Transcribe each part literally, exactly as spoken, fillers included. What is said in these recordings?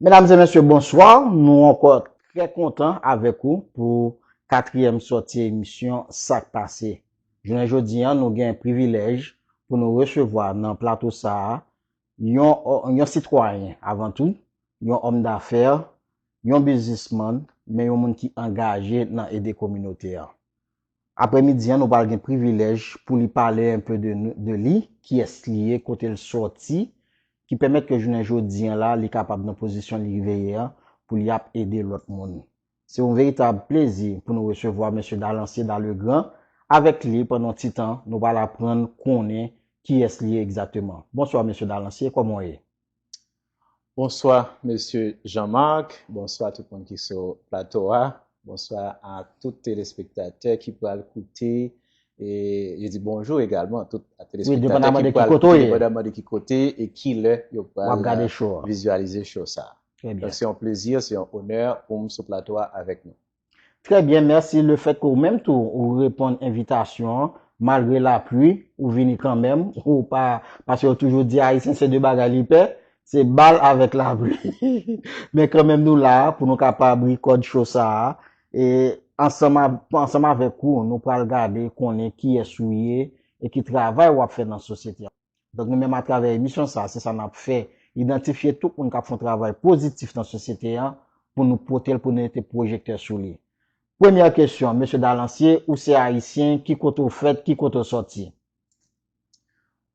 Medam e mesye, bonswa. Nou ankò trè kontan avèk ou pou katriyèm sòti emisyon Sa k Pase. Jounen jodi a, nou gen privilèj pou nou resevwa nan plato sa a yon, yon sitwayen avan tou, yon òm dafè, yon biznismann, men yon moun ki angaje nan ede kominote a. Aprèmidi a, nou pral gen privilèj pou li pale enpe de, nou- de li, kiyès li ye, kote l sòti, ki pèmèt ke jounen jodi a la, li kapab nan pozisyon li rive ye a, pou li ap ede lòt moun. Se yon veritab plezi pou nou resevwa mesye Dalancier Dalegrand. Avèk li, pandan yon ti tan, nou pral aprann konnen kiyès li ye egzakteman. Bonswa, mesye Dalancier, kòman w ye? Bonswa, mesye Jean-Marc. Bonswa tout moun ki sou plato a. Bonswa a tout telespektatè ki pral koute. E je di bonjou egalman a tout telespektatè ki pral koute, depandaman de ki kote e ki lè yo pral vizyalize show sa. Donk se yon plezi, se yon onè pou m sou plato a avèk nou. Trè byen, mèsi. Lefètke ou menm tou, ou reponn envitasyon an, malgre lapli, ou vini kanmenm, ou pa, paske yo toujou di Ayisyen se de bagay li pè, se bal avèk lapli. Men kanmenm nou la pou nou kapab rikòd show sa a. E ansanm, ansanm avèk ou, nou pral gade konnen kiyès ou ye e ki travay w ap fè nan sosyete a. Donk nou menm atravè emisyon sa, se sa n ap fè, idantifye tout moun k ap fè yon travay pozitif nan sosyete an pou nou pote l, pou nou mete pwojektè sou li. Premyè kesyon, mesye Dalancier, ou se ayisyen, ki kote w fèt, ki kote w sòti?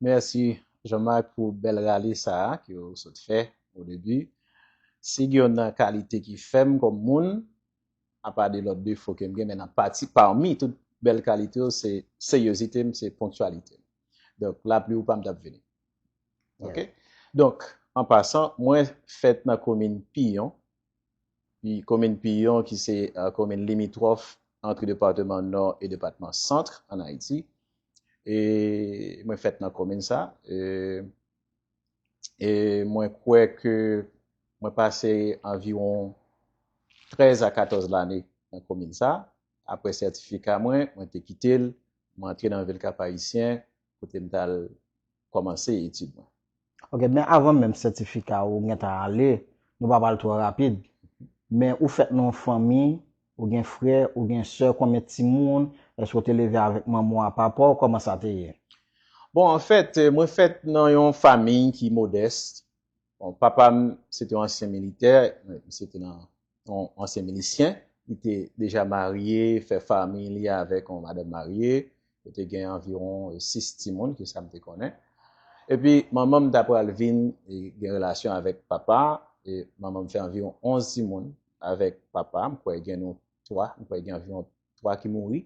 Mèsi Jean-Marc pou bèl rale sa a ke w sot fè o debi. Si gen youn nan kalite ki fè m kòm moun, apa de lòt defo ke m gen, men nan pati, pami tout bèl kalite yo, se seryozite m, se ponktyalite m. Donk, lapli ou pa m t ap vini. Ok? Donk, an pasan, mwen fèt nan komin Piyon. Pi, komin Piyon ki se uh, komin limitwòf ant depatman Nò e depatman Sant ann Ayiti. E mwen fèt nan komin sa. E, e mwen kwè ke mwen pase anviwon trèz a katòz lane nan komin sa. Apre sètifika mwen, mwen te kite l, mwen antre nan vil Kap Ayisyen, kote m t al kòmanse etid mwen. Ok, men avan menm sètifika ou gentan ale, nou pa pral twò rapid. Men ou fèt nan yon fanmi, ou gen frè, ou gen sè, konbyen timoun, èske w te leve avèk manman w a papa w, kòman sa te ye? Bon, anfèt, mwen fèt nan yon fanmi ki modès. Bon, papa m, se te yon ansyen militè, misye te nan yon ansyen milisyen. Li te deja marye, fè fanmi li avèk yon madanm marye. Yo te gen anviwon sis timoun, ki sa m te konnen. Epi, manman m ta pral vin gen relasyon avèk papa. E manman m fè anviwon onz timoun avèk papa. M kwè gen nou twa, m kwè gen anviwon twa ki mouri.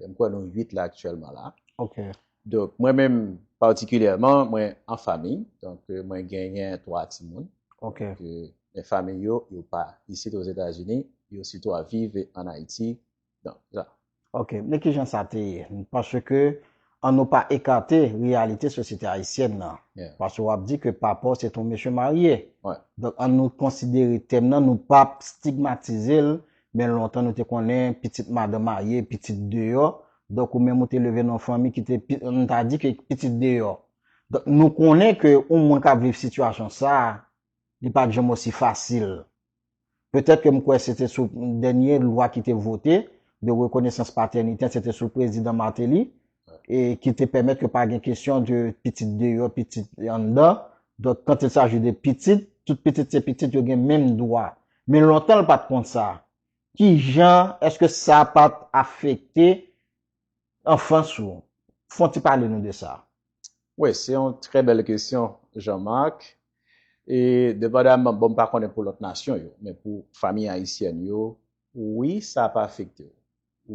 M kwè nou uit la aktyèlman la. Ok. Donk, mwen menm, patikilyèman, mwen an fanmi. Donk, mwen genyen twa timoun. Ok. Men fanmi yo, yo pa isit Ozetazini, yo sito ap viv ann Ayiti. Donk, sa. Ok, men kijan sa te ye? Paske, ann nou pa ekate reyalite sosyete ayisyèn nan. Paske w ap di ke papa w se te yon mesye marye. Donk, ann nou konsidere tèm nan, nou p ap stigmatize l, men lontan nou te konnen pitit madanm marye, pitit deyò. Donk, ou menm ou te leve nan yon fanmi ki te, nou ta di ke pitit deyò. Donk, nou konnen ke yon moun k ap viv sitiyasyon sa a, li pa t janm osi fasil. Petèt ke m kwè se te sou dènye lwa ki te vote de rekonesans patènite, se te sou prezidan Martelly, e ki te pèmèt ke pa gen kesyon de pitit deyò, pitit anndan. Donk, quand il s'agit de pitit, tout pitit se pitit, yo gen menm dwa. Men lontan, l pa t konn sa. Ki jan, èske sa pa t afekte anfans ou? Fè w ti pale nou de sa. Wi, se yon trè bèl kesyon, Jean-Marc. E depandaman, bon, m pa konnen pou lòt nasyon yo, men pou fanmi ayisyèn yo, wi, sa ap afekte w.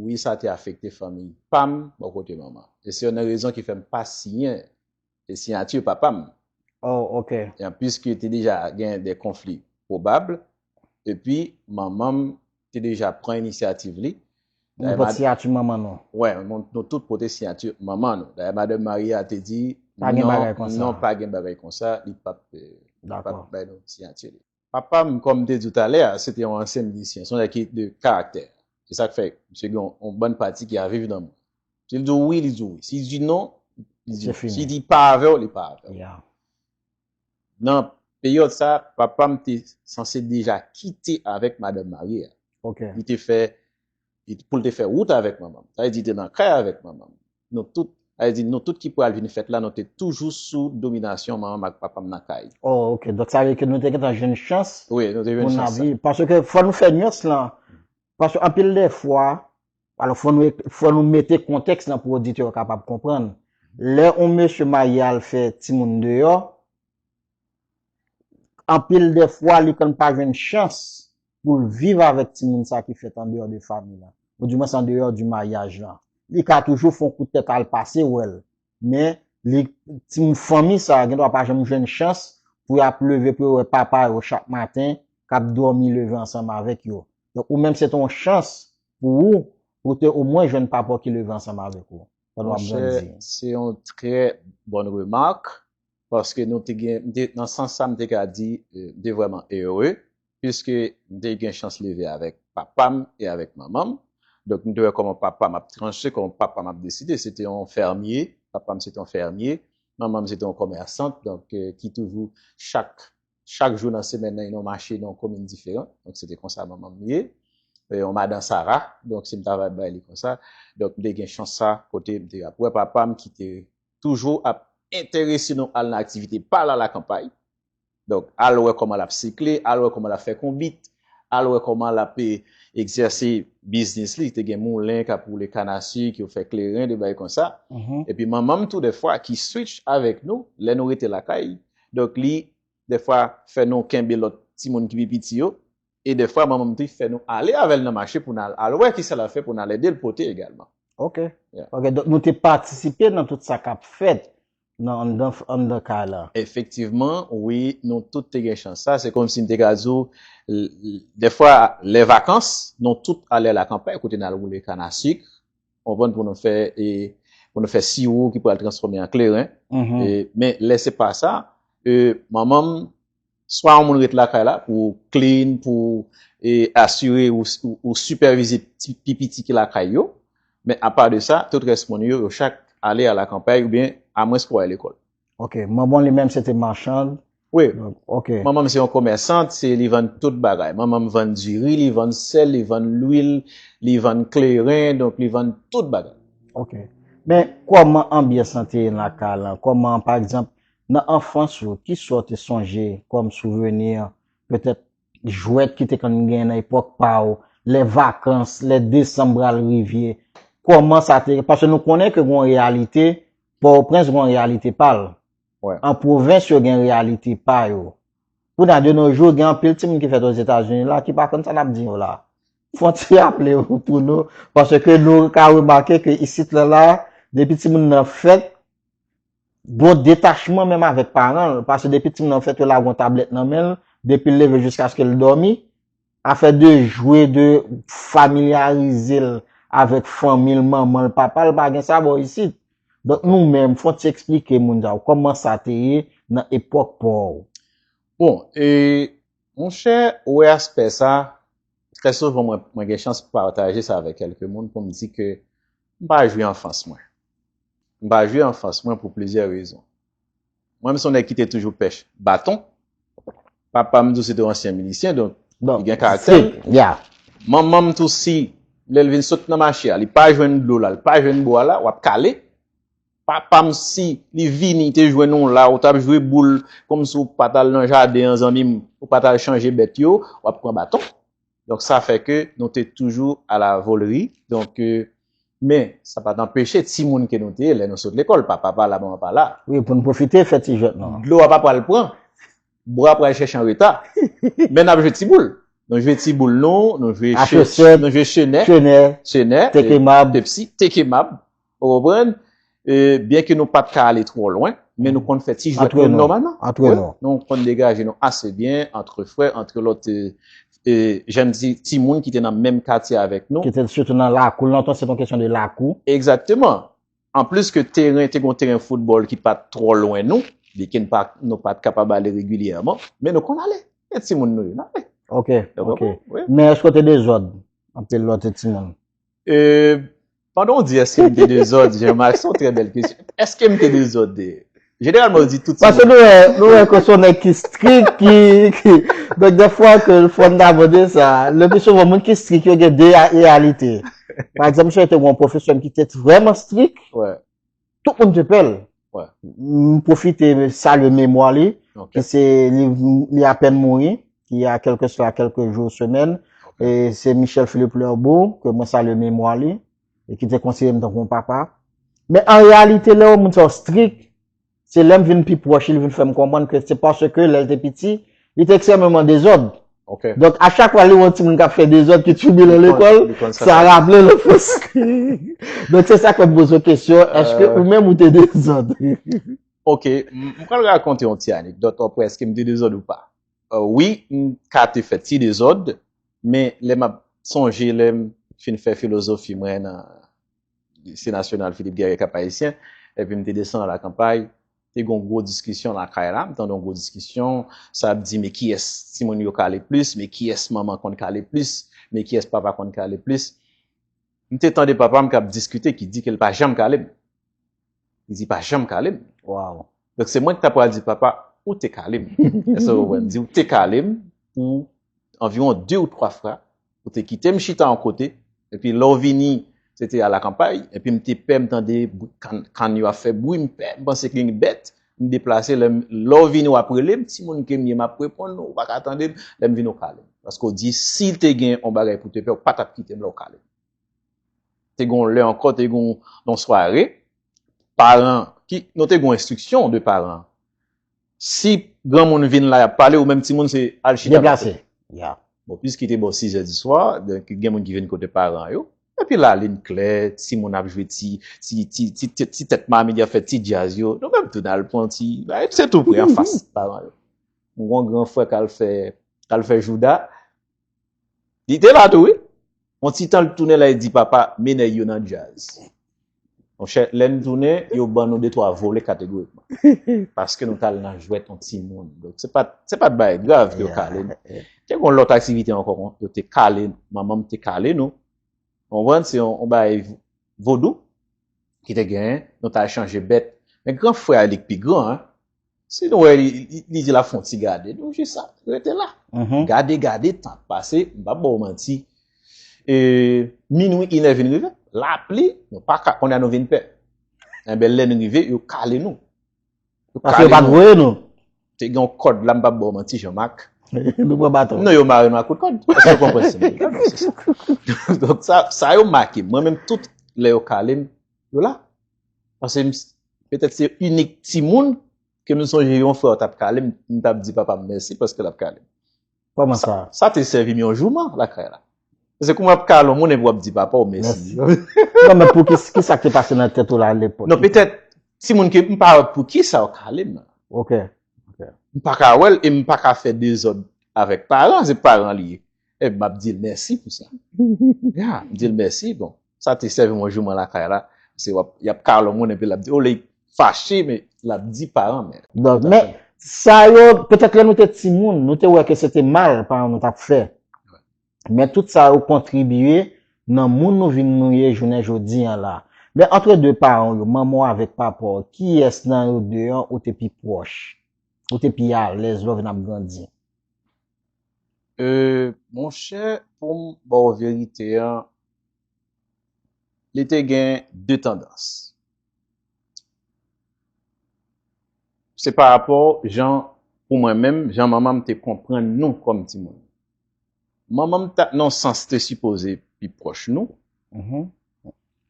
Wi, sa te afekte fanmi pa m bò kote manman. E se youn nan rezon ki fè m pa siyen e siyati papa m. Oh, ok. E an plis ke te deja gen de konfli pwobab, epi manman m te deja pran inisyativ li. Nou pote siyati manman nou. Wè, nou, nou tout pote siyati manman nou. Dayè, madanm marye a te di, pa gen bagay konsa. Non, pa gen bagay konsa, li p ap, eh, li p ap bay nou siyati li. Papa m, kòm m te di w talè a, se te yon ansyen milisyen, se yon nèg ki de karaktè. Se sa k fè, misye gen yon, yon bann pati ki a viv nan mwen. Si l di w wi, li di w wi. Si l di non, li di non. Si l di pa avè w, li pa avè w. Nan peryòd sa, papa m te sanse deja kite avèk madanm marye a. Ok. Li te fè, li- pou l te fè wout avèk manman m. Sa vle di, li te nan kay avèk manman m. Nou tout, sa vle di, nou tout ki pral vin fèt la, nou te toujou sou dominasyon manman m ak papa m nan kay. Oh, ok. Donk, sa vle di ke nou te gentan jwenn chans Wi, nou te jwenn pou n chans ap sa. Viv. Paske fò nou fè nyans lan. Paske anpil de fwa, alò, fò nou, fò nou mete kontèks lan pou oditè yo kapab konprann. Lè yon mesye marye al fè timoun deyò, anpil de fwa, li konn pa jwenn chans pou l viv avèk timoun sa ki fèt andeyò de fanmi lan. Ou di mwens andeyò di maryaj lan. Li ka toujou fè yon kout tèt al pase wè l. Men, li, timoun fanmi sa, gendwa pa janm jwenn chans pou y ap leve pou yo wè papa yo chak maten, k ap dòmi leve ansanm avèk yo. Donk, ou menm, se te yon chans pou ou, pou te omwen jwenn papa w ki leve ansanm avèk ou pandan w ap Monchè, grandi. Se yon trè bòn remak, paske nou te gen, m te- nan sans sa, m te ka di, eh, m te vrèman ere, piske m te gen chans leve avèk papa m e avèk manman m. Donk, m te wè kòman papa m ap tranche, kòman papa m ap deside. Se te yon fèmye, papa m se te yon fèmye, manman m se te yon kòmèsant, donk, eh, ki toujou chak, chak jou nan semèn nan, li nan mache nan yon komin diferan. Donk, se te konsa manman m ye. Eh, yon madan Sara, donk, si m ta va bay li konsa. Donk, m te gen chans sa, kote m te ap wè papa m ki te toujou ap enterese nou al nan aktivite pa l a lakanpay. Donk, al wè kòman l ap sikle, al wè kòman l ap fè konbit, al wè kòman l ap eh, egzèse biznis li. Li te gen moulen k ap woule kanasik, yo fè kleren, de bagay konsa. Mhm. Epi manman m tou, dèfwa, ki switch avèk nou, lè nou rete lakay. Donk, li, dèfwa, fè nou kenbe lòt timoun ki pi piti yo. E dèfwa, manman m tou fè nou ale avè l nan mache pou n al, al wè kisa l ap fè pou n al ede l pote egalman. Ok. Yeah. Ok, donk nou te patisipe nan tout sa k ap fèt nan anndan, anndan kay la. Efektivman, wi, nou tout te gen chans sa. Se kòmsi m te ka di w, l- l- dèfwa, lè vakans, nou tout ale lakanpay, kote n al woule kanasik, konprann, pou nou fè, e, pou nou fè siwo ki pral transfòme an kleren. Mhm. E, men lè se pa sa, e, manman m, swa yon moun ret lakay la pou clean, pou e, asire ou, ou, ou sipèvize ti, pi piti ki lakay yo. Men apa de sa, tout rès moun yo, yo chak ale a lakanpay oubyen amwens pou al lekòl. Ok, manman li menm se te machann. Wi, Donk, ok, manman m se yon komèsant, se li vann tout bagay. Manman m vann diri, li vann sèl, li vann lwil, li vann kleren, donk li vann tout bagay. Ok. Men kòman anbyans lan te ye nan lakay lan? Kòman, pa egzanp, nan anfans ou, kisa w te sonje kòm souvni, petèt jwèt ki te konn gen nan epòk pa w, lè vakans, lè desanm pral rive, kòman sa te ye? Paske nou konnen ke gen yon reyalite, Pòtoprens gen yon reyalite pa l. Wi. An pwovens, yo gen reyalite pa yo. Kounye a, de nos jours, gen anpil timoun ki fèt Ozetazini la ki pa konn sa n ap di yo la. Fò n ti raple w pou nou, paske nou ka remake ke isit la, la, depi timoun nan fèt, gon detachman menm avèk paran l, paske depi timoun nan fèt, yo lage yon tablèt nan men l, depi l leve jiskaske l dòmi, afè de jwe, de familyarize l avèk fanmi l, manman l, papa l, pa gen sa bò isit. Donk nou menm, fò n ti eksplike moun sa yo kòman sa te ye nan epòk pa w. Bon, e, monchè, ou wè aspè sa, trè souvan mwen, mwen gen chans pataje sa avèk kèlke moun pou m di ke m pa jwi anfans mwen. M pa jwi anfans mwen pou plizyè rezon. Mwen, m se yon nèg ki te toujou pèch baton. Papa m tou se te yon ansyen milisyen, donk, Donk, li gen karaktè l. Ya. Manman m tou, si lè l vin sot nan mache a, li pa jwenn dlo la, li pa jwenn bwa la, w ap kale. Papa m, si li vini, te jwenn ou la, ou t ap jwe boul, kòmsi w pa t al nan jaden an, zanmi m, ou pa t al chanje bèt yo, w ap pran baton. Donk, sa fè ke nou te toujou à la volerie. Donk, euh, men, sa pa t anpeche timoun ke nou te ye, lè nou sot lekòl, papa pa la, manman pa la. Wi, pou n pwofite fè ti jwèt nou. Dlo a pa pral pran, bwa pral chèche an reta. Men n ap jwe ti boul. Nou jwe ti boul nou, nou jwe A che- chosèt, nou jwe chenè, chenè, chenè, tekemab. Pepsi, tekemab. Ou konprann? E, byen ke nou pa t ka ale twò lwen, men nou konn fè ti jwèt Antre nou nou. nòmalman. Antre Wi, nou. Nou konn degaje nou ase byen antre frè, antre lòt, e, e, jèn ti, timoun ki te nan menm katye avèk nou. Ki te sitou nan lakou. Lontan, se te yon kesyon de lakou. Egzakteman. Anplis ke teren, te gen yon teren foutbòl ki pa t twò lwen nou, byenke nou pa, nou pa t kapab ale regilyèman, men nou konn ale. E timoun nou ye, n ale. Ok, Ou ok. konprann? Wi. Men èske w te dezòd? Anpil lòt timoun. E, pandan w di èske m te dezòd, Jean-Marc, se yon trè bèl kesyon. Èske m te dezòd? Jeneralman, yo di tout Paske nou wè, nou wè ke se yon nèg ki strik, ki, ki... Donk, dèfwa ke fò n ta mande sa, le pli souvan, moun ki strik yo gen de realite. Pa egzanp, misye te gen yon pwofesè ki te vrèman strik, tout moun te pè l. M pwofite salye memwa li, ki se li, li apèn mouri, ki a kèlkeswa kèlke jou, semèn. E se Michel Philippe Lherbourg, ke mwen salye memwa li, e ki te konsidere m tankou yon papa. Men an reyalite, lè yon moun sa strik, se lè m vin pi pwòch, li vin fè m konprann ke se paske lè l te piti, li te ekstrèmeman dezòd. Donk, a chak fwa li wè yon timoun k ap fè dezòd, ki tchoube nan lekòl, sa raple l anfans li. Donk, se sa k fè m poze w kesyon, èske ou menm ou te dezòd? Ok, m pral rakonte yon ti anekdòt, ou prèske m te dezòd ou pa. Wi, m ka te fè ti dezòd, men lè m ap sonje, lè m fin fè filozofi mwen nan Lise Nasyonal Philippe Guerrier Cap-Haïtien, epi m te desann Lakanpay, te gen yon gwo diskisyon lakay la, m tande yon gwo diskisyon, sa ap di, men kiyès timoun yo kale plis, men kiyès manman konn kale plis, men kiyès papa konn kale plis. M te tande papa m k ap diskite, ki di ke l pa janm kale m. Li di, pa janm kale m. Donk, se mwen ki ta pral di, papa, ou te kale m. Èske w konprann? Di, ou te kale m pou anviwon de ou twa fwa, ou te kite m chita yon kote, epi lè w vini, se te a Lakanpay, epi m te pè, m tande kann yo ap fè bri, m pè, m panse ke gen bèt, m deplase, lè w vini w ap rele m, timoun ke m ye, m ap reponn ou, ou pa ka tande m, lè m vini w kale m. Paske w di, si te gen yon bagay pou te pè, ou pa t ap kite m lè w kale m. Te gen yon lè ankò, te gen yon sware, paran, ki, nou te gen yon enstriksyon de paran. Si granmoun vin la, y ap pale, ou menm timoun, se al chita bò kote. Bon, piske te bò sizè di swa, donk gen moun ki vin kote paran yo. Epi lalin klè, timoun ap jwe ti, ti, ti, ti, ti, ti tèt mamit, y ap fè ti djaz yo. Nou menm tou n al pran ti, se tou pre anfas paran yo. M gen yon gran frè k al fè, k al fè jouda. Li te la tou, wi. Yon ti tan l tounen la, li di, papa, men nèg yo nan djaz. Monchè, lè n tounen, yo ban nou de twa vole kategorikman. Paske nou t al nan jwèt yon timoun. Donk, se pa, se pa t bagay grav ke yo kale nou. Te gen yon lòt aktivite ankò, yo te kale, manman m te kale nou. Ou konprann? Se yon, yon bagay vodou ki te genyen, nou t al chanje bèt. Men gran frè a, li k pi gran, en, si nou wè li, li, li di l ap fè yon ti gade, nou jis ap rete la. Gade, gade, tan ap pase, m p ap ba w manti. E, minwi, inè vin rive, lapli, nou pa ka, kounye a nou vin pè. Enben, lè n rive, yo kale nou. Yo Paske yo kale pa t nou. Voye nou. Te gen yon kòd la, m p ap ba w manti, Jean-Marc. Nou pran baton. Non, yo mare nou ak kout kòd. Èske w konprann sa m di la? Non, se sa. Donk, sa, sa yo make m. Mwen menm, tout lè yo kale m, yo la. Paske m, petèt se inik timoun ke m sonje yon frè w t ap kale m, m t ap di papa m mèsi paske l ap kale m. Kòman sa? Sa te sèvi m yon jouman lakay la. Paske kòman w ap kale yon moun epi w ap di papa w mèsi? Non, men pou ki, ki sa k te pase nan tèt ou la alepòk? Non, petèt, timoun ke m pa wè pou ki sa yo kale m nan. Ok. M pa ka wè l e m pa ka fè dezòd avèk paran, se paran li ye. Epi m ap di l mèsi pou sa. Ya, m di l mèsi, bon. Sa te sèvi m yon jouman lakay la. Se w ap, y ap kale yon moun epi l ap di, olye fache, men l ap di paran, men. Donk, men, sa yo, petèt lè nou te timoun, nou te wè ke se te mal paran nou t ap fè. Men tout sa yo kontribye nan moun nou vin nou ye jounen jodi an la. Men antre de paran w yo, manman w avèk papa w, kiyès nan yo de an ou te pi pwòch? Ou te pi alèz lè w vin ap grandi? Euh, monchè, pou m ba w verite an, li te gen de tandans. Se pa rapò jan, pou mwen menm, jan manman m te konprann nou kòm timoun. Manman m ta, nan sans, te sipoze pi pwòch nou.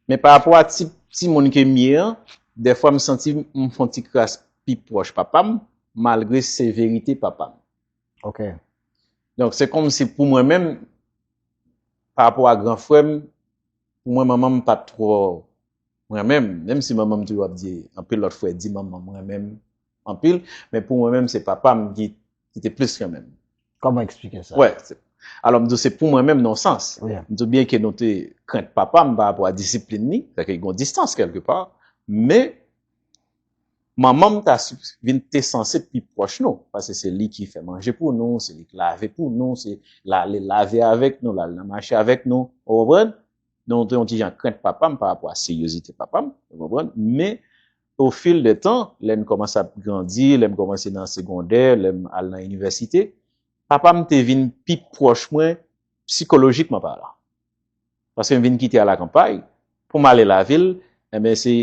Men pa rapò a tip timoun ke m ye an, dèfwa m santi m fè yon ti kras pi pwòch papa m, malgre severite papa m. Ok. Donk, se kòmsi pou mwen menm, pa rapò a gran frè m, pou mwen, manman m pa t twò renmen m, menm si manman m toujou ap di, anpil lòt frè di manman m renmen m anpil, men pou mwen menm, se papa m ki, ki te plis renmen m. Kòman eksplike sa? Wè, se, alò, m di w, se pou mwen menm, nan yon sans. M di w, byenke nou te krent papa m pa rapò a disiplin li, sèke gen yon distans kèlkepa, men manman m ta vin te sanse pi pwòch nou, paske se li ki fè manje pou nou, se li ki lave pou nou, se l ale lave avèk nou, l al nan mache avèk nou, ou konprann? Donk, te yon ti jan krent papa m pa rapò a seryozite papa m, ou konprann? Men, au fil de temps, lè m kòmanse ap grandi, lè m kòmanse nan segondè, lè m al nan inivèsite, papa m te vin pi pwòch mwen sikolojikman palan. Paske m vin kite a lakanpay, pou m ale lavil, enben, se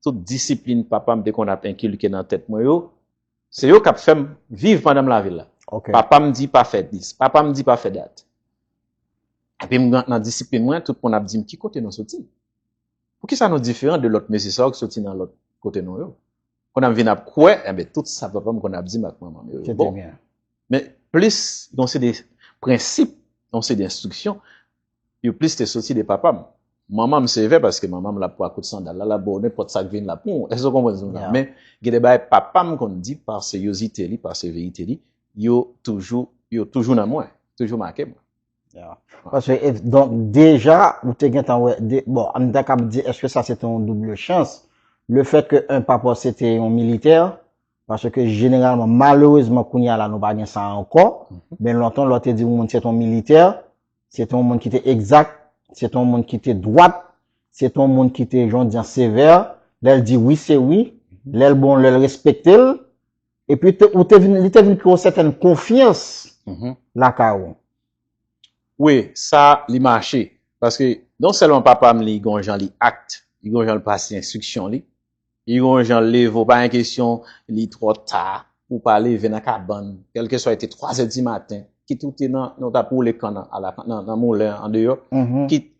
tout disiplin papa m te konn ap enkilke nan tèt mwen yo, se yo k ap fè m viv pandan m lavil la. Ok. Papa m di pa fè dis, papa m di pa fè dat. Epi m nan disiplin mwen, tout moun ap di m ki kote nou soti. Poukisa nou diferan de lòt mesye sa yo ki soti nan lòt kote nou yo? Kounye a m vin ap kwè, enben, tout sa papa m konn ap di m ak manman m yo. Se te Bon, byen. men plis, yon se de prensip, yon se de enstriksyon, yo plis te soti de papa m. Manman m sevè paske manman m l ap pran kout sandal la, l ap ba w nenpòt sa k vin la pou w. Èske w konprann sa? Yeah. Men gen de bagay papa m konn di pa seryozite li, pa severite li, yo toujou, yo toujou nan mwen, toujou make mwen. Yeah. Paske, e, donk, deja, ou te gentan wè, de, bon, an ta kab di, èske sa se te yon double chans? Le fèt ke yon papa se te yon militè, paske jeneralman, malerezman, kounye a la, nou pa gen sa ankò, men lontan, lè w te di yon moun se te yon militè, se te yon moun ki te egzak, se te yon moun ki te dwat, se te yon moun ki te, jan w di an, sevè, lè l di wi, se wi, lè l bon, lè l respekte l, epi te, ou te vin, li te vin kreye yon sètèn konfyans Mhm. lakay ou. Wi, sa li mache. Paske non sèlman papa m li gon jan li act, li gon jan li pase enstriksyon li, li gon jan l leve w, pa gen kesyon li twò ta, ou pa leve nan kabann, kèlkeswa li te twa zè di maten, kit ou te nan, nan w t ap woule kann nan, a la, nan, nan moulen andeyò, Mhm. kit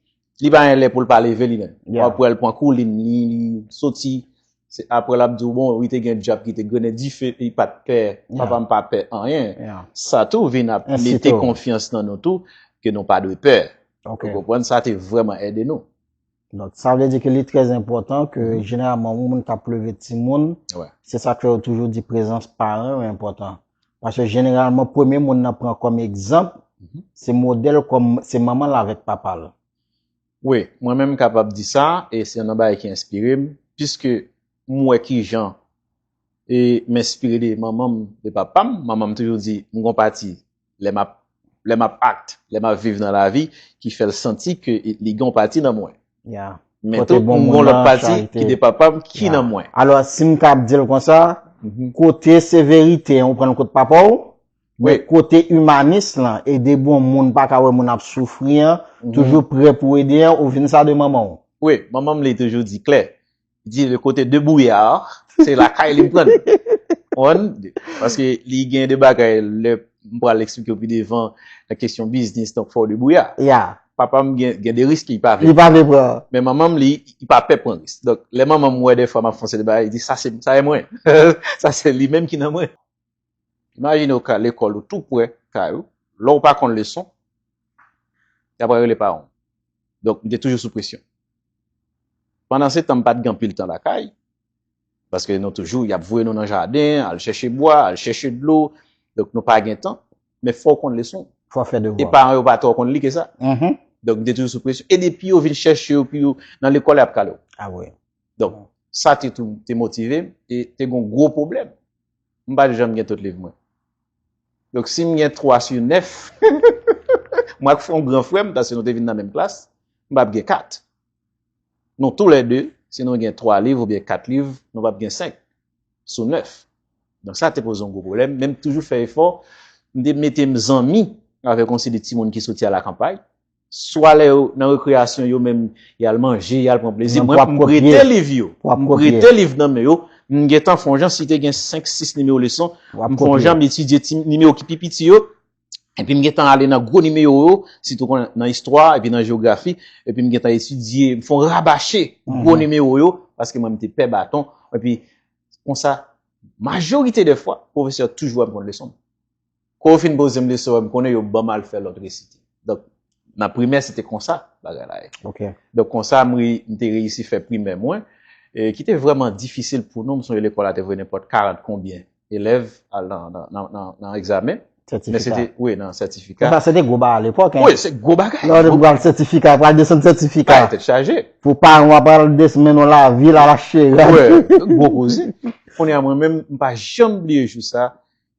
li pa gen lè pou l pa leve li menm. Yeah. W ap wè l pran koulin li, li soti, se apre l ap di w, bon, li te gen djab ki te grennen dife, li pa t pè, Yeah. papa m pa pè anyen. Yeah. Sa tou vin ap Ensite mete w. Konfyans nan nou tou, ke nou pa dwe pè. Ok. Ou konprann, sa te vrèman ede nou. Donk, sa vle di ke li trè enpòtan ke Mhm. jeneralman, yon moun k ap leve timoun, Wè. se sa k fè yo toujou di prezans paran yo enpòtan. Paske jeneralman, premye moun nan pran kòm egzanp, Mhm. se modèl kòm, se manman l avèk papa l. Wi, mwen menm m kapab di sa, e se yon nan bagay ki enspire m, piske m wè kijan e m enspire de manman m, de papa m. Manman m toujou di, m gon pati, lè m ap, lè m ap act, lè m ap viv nan lavi, ki fè l santi ke li gon pati nan mwen. Yeah. Men Pote tou, bon m moun gon lòt nan, pati charite. Ki de papa m, ki Yeah. nan mwen. Alò, si m ka ap di l konsa, Mhm. kote severite an, ou pran l kot papa w, men Wi. kote imanis lan, ede bon moun pa ka wè moun ap soufri an, Mhm. toujou prè pou ede an, ou vin sa de manman w. Wi, manman m li toujou di klè. Li di le kote de bouyar, se lakay li m pran. Konprann? Paske li gen de bagay, lè m pral eksplike w pi devan, nan kesyon biznis, donk fò w de bouyar. Yeah. Papa m gen, gen de risk li pa vle. Li pa vle pran. Men manman m li, li pa pè pran risk. Donk, lè manman m wè defwa m ap fè yon seri de bagay, li di, sa se, sa e mwen. Sa se li menm ki nan mwen. Imajine w ka lekòl ou tou prè kay ou, lè w pa konn leson, y ap rele paran w. Donk, m te toujou sou presyon. Pandan se tan, m pa t gen anpil tan lakay, paske nou toujou, y ap voye nou nan jaden, al chèche bwa, al chèche dlo, donk nou pa gen tan, men fò w konn leson. Fò fè E devwa. Paran yo pa twò konn li ke sa. Mhm. Donk, m te toujou sou presyon. E depi yo vin chèche yo, pou yo, nan lekòl, y ap kale w. Ah wi. Donk, sa te tou, te motive m, e te gon gwo pwoblèm. M pa t janm gen tout liv mwen. Donk, si m gen twa sou nèf, mwen ak yon gran frè m, paske nou te vin nan menm klas, m p ap gen kat. Nou toulède, si nou gen twa liv oubyen kat liv, nou p ap gen senk sou nèf. Donk, sa te poze yon gwo pwoblèm, men m toujou fè efò, m te mete m zanmi avèk yon seri de timoun ki soti a lakanpay, swa lè yo nan rekreyasyon, yo menm, y al manje, y al pran plezi. Nan Mwen, pwòp m kopye. Prete liv yo. Pwòp M kopye. Prete liv nan men yo. M gentan fè yon jan, si te gen senk, sis nimewo leson, W ap m fè yon kopye. Jan, m etidye ti nimewo ki pi piti yo. Epi m gentan ale nan gwo nimewo yo, sitou kon nan istwa, epi nan jewografi. Epi m gentan etidye, m fè yon rabache gwo Mhm. Nimewo yo, paske mwen, m te pè baton. Epi, konsa, majorite de fwa, pwofesè toujou wè m konn leson m. Kan yo fin poze m leson, m konnen yo ban m al fè lòt resite. Donk, nan primè, se te konsa bagay la ye. Ok. Donk, konsa, m re- m te reyisi fè primè mwen, e, ki te vrèman difisil pou nou. M sonje lekòl la te voye nenpòt karant konbyen elèv al nan, nan, nan, nan, nan egzamen. Men se Sètifika. Te, wi, nan sètifika. Sa se te gwo bagay alepòk, hein? Wi, se gwo bagay. Lè w te pral sètifika, pral desann sètifika. Bay tèt chaje. Pou paran w ap pral desann nan lavil, al achte rad. Wi, gwo koze. Kounye a, mwen menm, m pa janm bliye jou sa.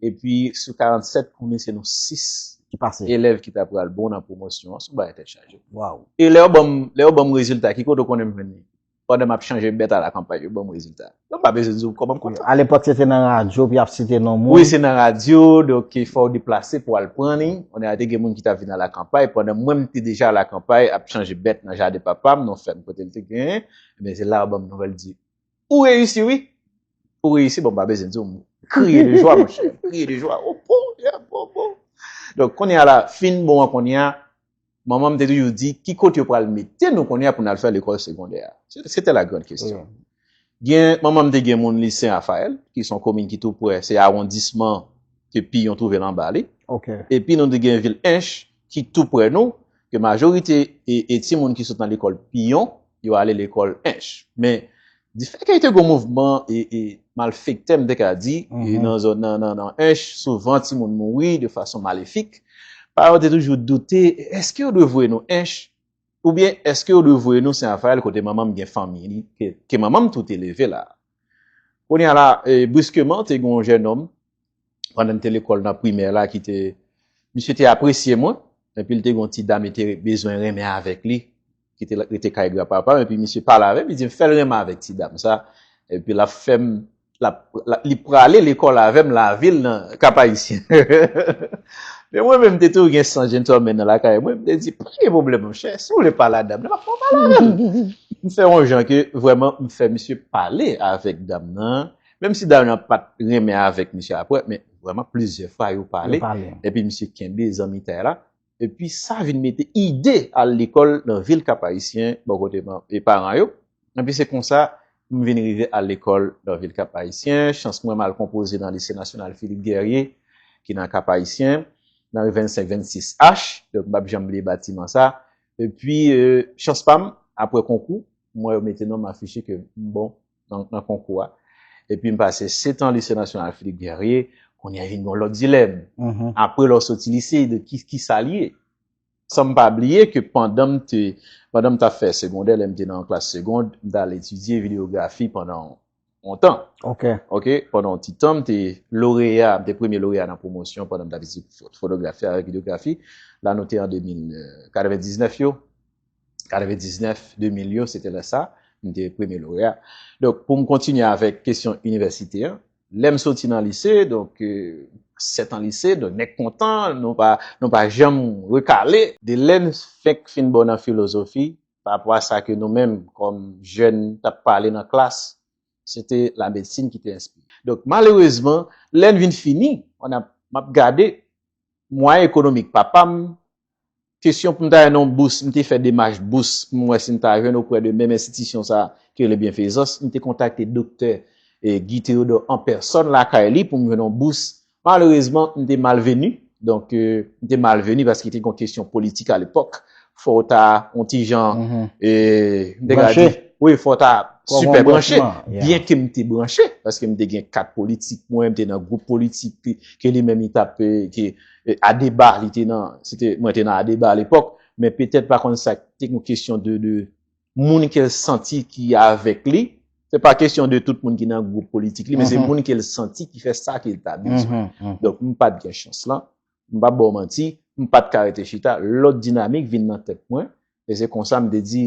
Epi, sou karannsèt, konnen se nou sis Ki pase. Elèv ki ta pral bon nan pwomosyon an, se yon bagay tèt chaje. Waw. E lè yo ban m, lè yo ban m rezilta, ki kote w konnen m jwenn li? pandan m ap chanje bèt alakanpay, yo ban m rezilta. Donk, m pa bezwen di w kòman m konn sa. Alepòk, se te nan radyo, pou y ap site non moun. Wi, se nan radyo, donk fò w deplase pou w al pran li. Kounye a, te gen moun ki t ap vin alakanpay, pandan mwen, m te deja alakanpay, ap chanje bèt nan jaden papa m, nan fèm kote l te genyen. Ebyen, se la yo ban m nouvèl, di, ou reyisi, wi. Ou reyisi, bon, m pa bezwen di w, m kriye de jwa, monchè. M kriye de jwa. Oh, bon, yeah, bon, bon. Donk, kounye a la, fin bon an kounye a, manman m te toujou di, ki kote yo pral mete nou kounye a pou n al fè lekòl segondè a? Se te la grande question. Gen, manman m te gen moun li Sen Rafayèl, ki se yon komin ki tou prè, se awondisman ke Piyon twouve l anba li. Ok. Epi nou te gen vil Ench, ki tou prè nou, ke majorite e, e timoun ki sot nan lekòl Piyon, yo ale lekòl Ench. Men, difèt ke te gen mouvman e, e malfektè, m te ka di, e nan zòn nan, nan, nan Ench, souvan timoun mouri de fason malefik. Paran te toujou doute, èske yo dwe voye nou Ench? Oubyen èske yo dwe voye nou Sen Rafayèl kote manman m gen fanmi li, ke, ke manman m tou te leve la? Kounye a la, e, briskeman, te gen yon jènòm, pandan m te lekòl nan primè la, ki te, misye te apresye mwen, epi l te gen yon ti dam, li te bezwen renmen avèk li, ki te rete kay grapapa m, epi misye pale avè m, li di m fè l renmen avèk ti dam sa, epi l ap fè m, l ap, l ap, li prale lekòl avè m lavil nan Kap Ayisyen. Men mwen menm, m te toujou gen sans gentleman nan lakay mwen, m te di, pa gen pwoblèm, monchè, si w vle pale a dam nan, m ap fè w pale avè l. M fè yon jan ke vrèman, m fè misye pale avèk dam nan, menm si dam nan pa t renmen avèk misye apre, men vrèman plizyè fwa yo pale. Epi misye kenbe zanmitay la. Epi sa vin mete ide al lekòl nan vil Kap Ayisyen, bò kote e paran yo. Epi se konsa, m vin rive al lekòl nan vil Kap Ayisyen. Chans mwen, m al konpoze nan Lise Nasyonal Philippe Guerrier, ki nan Kap Ayisyen, nan ri vennsenk vennsis H. Donk, m p ap janm bliye batiman sa. Epi, e, chans pa m, apre konkou, m wè yo mete non m afiche ke m bon nan, nan konkou a. Epi m pase sèt an Lise Nasyonal Philippe Guerrier, kounye a vin gen yon lòt dilèm. Apre lè w soti lise, de ki, ki sa l ye? San m pa bliye ke pandan m te, pandan m t ap fè segondè, lè m te nan klas segond, m t al etidye videyografi pandan yon tan. Ok. Ok, pandan yon ti tan, m te loreya, m te premye loreya nan pwomosyon pandan m t ap etidye fotografi avèk videyografi. La, nou te an de mil, e, katrevendiznèf yo. Katrevendiznèf, de mil yo, se te lè sa, m te premye loreya. Donk, pou m kontinye avèk kesyon inivèsite an, lè m soti nan lise, donk, e, sèt an lise, donk, nèg kontan, nou pa, nou pa janm rekale. De lè n fenk fin bon nan filozofi, pa rapò a sa ke nou menm, kòm jèn, t ap pale nan klas, se te lamedsin ki te enspire. Donk, malerezman, lè n vin fini, on a, m ap gade, mwayen ekonomik papa m, kesyon pou m ta jwenn yon bous, m te fè demach bous pou m wè si m ta jwenn oprè de menm enstitisyon sa a ki rele Byenfezans. M te kontakte doktè, e, Guy Théodore an pèsòn lakay li pou m jwenn yon bous. Malerezman, m te malveni. Donk, e, m te malveni paske te gen yon kesyon politik alepòk. Fò w ta yon ti jan, e, m te ka di, wi, fò w ta sipè branche. Byenke m te branche, paske m te gen kat politik mwen, m te nan gwoup politik ke, ke li menm li t ap, e, ke, e, Adeba, li te nan, se te, mwen te nan Adeba alepòk, men petèt pa konn sa, te yon kesyon de, de moun ke l santi ki avèk li. Se pa kesyon de tout moun ki nan gwoup politik li, men se moun ke l santi ki fè sa ke l ta bezwen. Donk, m pa t gen chans lan. M p ap ba w manti, m pa t ka rete chita. Lòt dinamik vin nan tèt mwen. E se konsa m te di,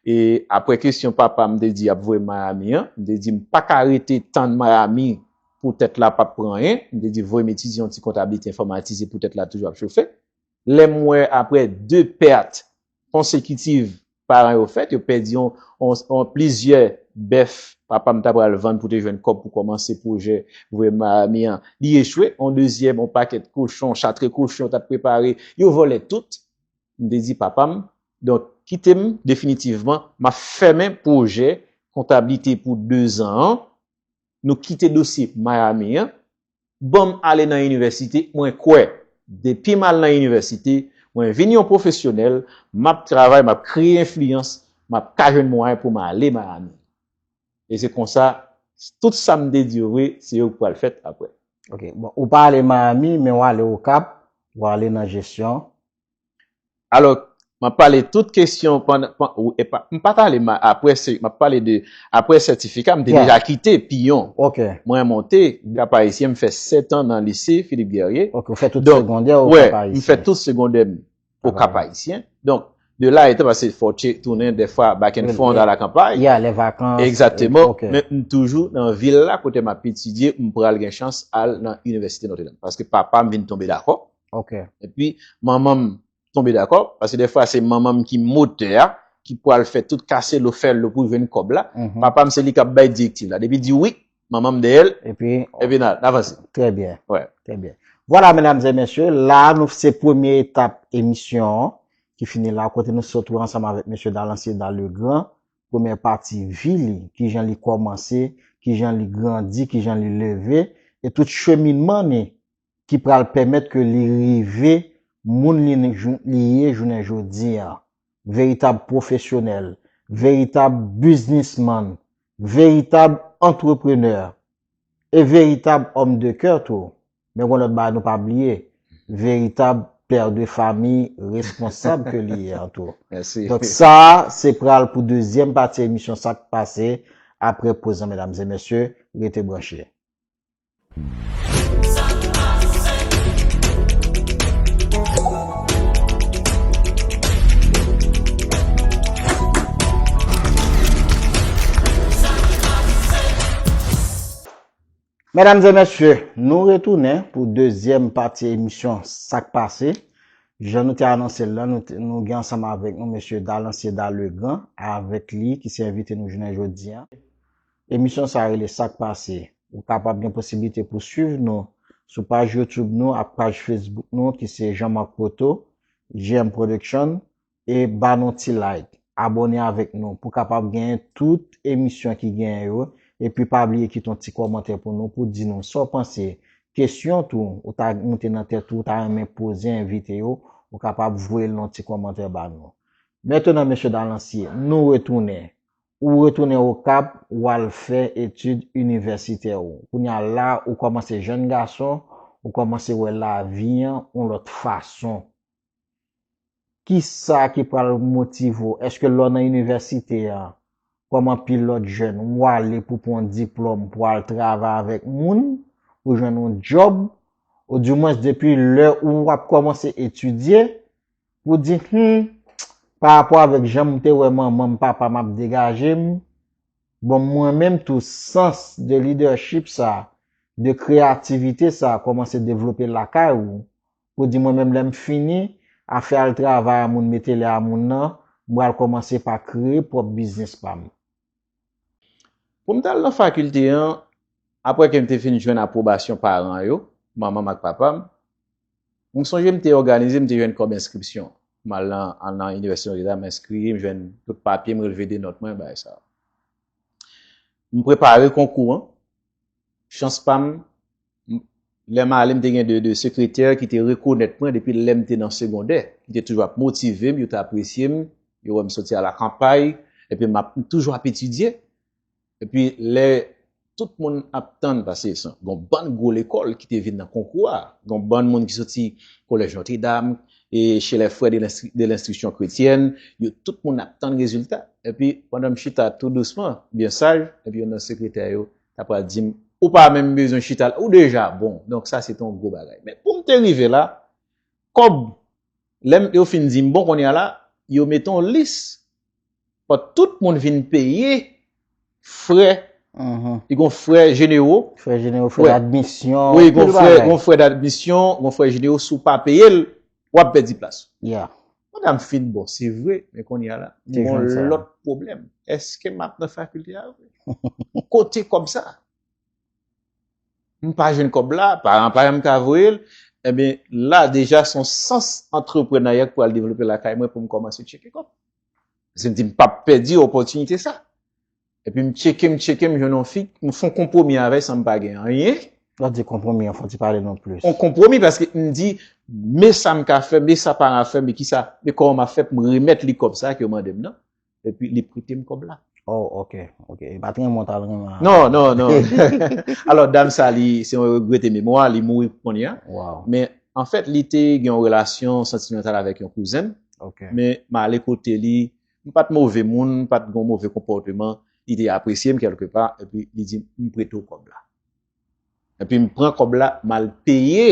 e apre kesyon papa m te di ap voye m Miami an, m te di m pa ka rete tann Miami poutèt la p ap pran anyen. M te di voye m etidye yon ti kontablite enfòmatize poutèt la toujou ap chofe. Lè m wè apre de pèt konsekitiv paran yo fèt, yo pèdi yon, yon, yon plizyè bèf papa m ta pral vann pou te jwenn kòb pou kòmanse pwojè voye m Miami an. Li echwe, yon dezyèm, yon pakèt kochon, chatre kochon yo t ap prepare, yo vòlè tout. M te di papa m, donk, kite m definitivman, m ap fèmen pwojè kontablite pou dezan an. Nou kite dosye Miami an, ban m ale nan inivèsite, mwen kwè, depi m al nan inivèsite, mwen vin yon pwofesyonèl, m ap travay, m ap kreye enfliyans, m ap ka jwenn mwayen pou m ale Miami. E se konsa, tout sa m te di yo vre, se yo k pral fèt apre. Ok, bon, ou pa ale Miami, men w ale Okap, w ale nan jesyon. Alò, m ap pale tout kesyon pandan, pan, ou, e pa, m pa t ale ma, apre, se, m ap pale de, apre sètifika, m te deja kite Piyon. Ok. Mwen monte, Kap Ayisyen, m fè sèt an nan lise Philippe Guerrier. Ok, ou fè tout segondè o Kap Ayisyen. M fè tout segondè m o Kap Ayisyen. Donk, de la etan, paske fò w tcheke tounen dèfwa back and forth a la kanpay. Ya, lè vakans. Egzakteman. Men m toujou nan vil la kote m ap etidye, m pral gen chans al nan Inivèsite Notre Dame. Paske papa m vin tonbe dakò. Ok. Epi manman m tonbe dakò, paske dèfwa se manman m ki motè a, ki pral fè tout kase lo fè lo pou jwenn kòb la. Papa m se li k ap bay direktiv la. Depi di wi, manman m dèyè l, Epi, epi n a- n avanse. Trè byen. Ouais. Trè byen. Vwala, medam e mesye, la nou se premye etap emisyon an ki fini la, kote nou sot wè ansanm avèk mesye Dalancier Legrand, premyè pati vi li, kijan li kòmanse, kijan li grandi, kijan li leve, e tout cheminman ni ki pral pèmèt ke li rive moun li, li ye jounen jodi a. Veritab pwofesyonèl, veritab biznismann, veritab antreprenè, e veritab òm de kè tou. Men gon lòt bagay nou pa bliye, veritab pè de fami responsab ke li ye an tou. Mèsi. Donk sa, se pral pou dezyèm pati emisyon Sa k Pase, apre poz lan, medam e mesye, rete branche. Medam e mesye, nou retounen pou dezyèm pati emisyon Sa k Pase. Jan nou te anonse l lan, nou, te- nou gen ansanm avèk nou mesye Dalancier Legrand, avèk li ki se envite nou jounen jodi a. Emisyon sa a rele Sa k Pase. Ou kapab gen posiblite pou swiv nou sou paj YouTube nou ak paj Facebook nou ki se Jean Marc Poto, J M Production, e ba nou ti like, abòne avèk nou pou kapab genyen tout emisyon ki genyen yo, epi pa bliye kite yon ti kòmantè pou nou pou di nou sa w panse, kesyon tou ou ta moute nan tèt ou, ou ta renmen poze envite yo, ou kapab voye l nan ti kòmantè ba nou. Mentnan, mesye Dalancier, nou retounen. Ou retounen Okap, ou al fè etid inivèsitè ou. Kounye a la, ou kòmanse jèn gason, ou kòmanse wè lavi an yon lòt fason. Kisa ki pral motive w? Èske lè w nan inivèsite a, kòm anpil lòt jèn, ou ale pou pran yon diplòm, pou al travay avèk moun, pou jwenn yon djòb, oudimwens depi lè ou ap kòmanse etidye, pou di, hmm, pa rapò avèk jan m te wè manman m, papa m ap degaje m, bon, mwen menm tou, sans de leadership sa, de kreyativite sa, kòmanse devlope lakay ou, pou di mwen menm lè m fini, afè al travay a moun, mete lè a moun nan, m pral kòmanse pa kreye pwòp biznis pa m. Pou m t al nan fakilte an, apre ke m te fin jwenn apwobasyon paran yo, manman m ak papa m, m sonje m te òganize, m te jwenn kòb enskripsyon. M al nan, al nan Inivèsite Notre Dame, m enskri, m jwenn tout papye, m relve de nòt mwen, bagay sa. M prepare konkou an. Chans pa m, m- lè m ale, m te gen de, de sekretè ki te rekonèt mwen depi lè m te nan segondè, ki te toujou ap motive m, yo te apresye m, yo wè m soti a la kanpay, epi m ap, m toujou ap etidye. Epi lè tout moun ap tann, paske se gon bann gwo lekòl ki te vin nan konkou a, gon bann moun ki soti Collège Notre Dame, e Chez les Frères de l'Instru- de l'Instruction Chrétienne, yo tout moun ap tann rezilta. Epi pandan m chita tou dousman, byen saj, epi youn nan sekretè yo ta pral di m, ou pa menm bezwen chita la, ou deja bon. Donk sa se te yon gwo bagay. Men pou m te rive la, kòb, lè m- yo fin di m bon kounye a la, yo mete yon lis. Fò tout moun vin peye frè. Li gon frè jenero. Frè jenero, frè admisyon. Wi, gon frè, gon frè admisyon, gon frè jenero, si w pa peye l, w ap pèdi plas. Yeah. Madam fin bon, se vre, men kounye a la, m gon lòt pwoblèm. Èske m ap nan fakilte a vre? Kote kòb sa? M pa jwenn kòb la, paran pa janm ka voye l. Ebyen, la deja se yon sans antreprenarya k pral devlope lakay mwen pou m kòmanse tcheke kòb. Paske m di m p ap pèdi opòtinite sa. Epi m tcheke, m tcheke, m jwenn yon fi, m fè yon konpwomi avè l san m pa gen anyen. Lè w di konpwomi an, fò w ti pale nou plis. Yon konpwomi paske m di, men sa m ka fè, men sa paran fè, men kisa, men kòman m ap fè pou m remèt li kòb sa ke yo mande m nan. Epi li prete m kòb la. Oh, ok, ok. Li pa t renmen w t al renmen. Non, non, non. Alò, dam sa, li se yon regrete memwa, li mouri kounye a. Wow. Men, anfèt, li te gen yon relasyon santimantal avèk yon kouzen m. Ok. Men, m ale kote li, m pa t move moun, m pa t gen yon move konpòteman, li te apresye m kèlkepa, epi li di m, m prete w kòb la. Epi m pran kòb la, m al peye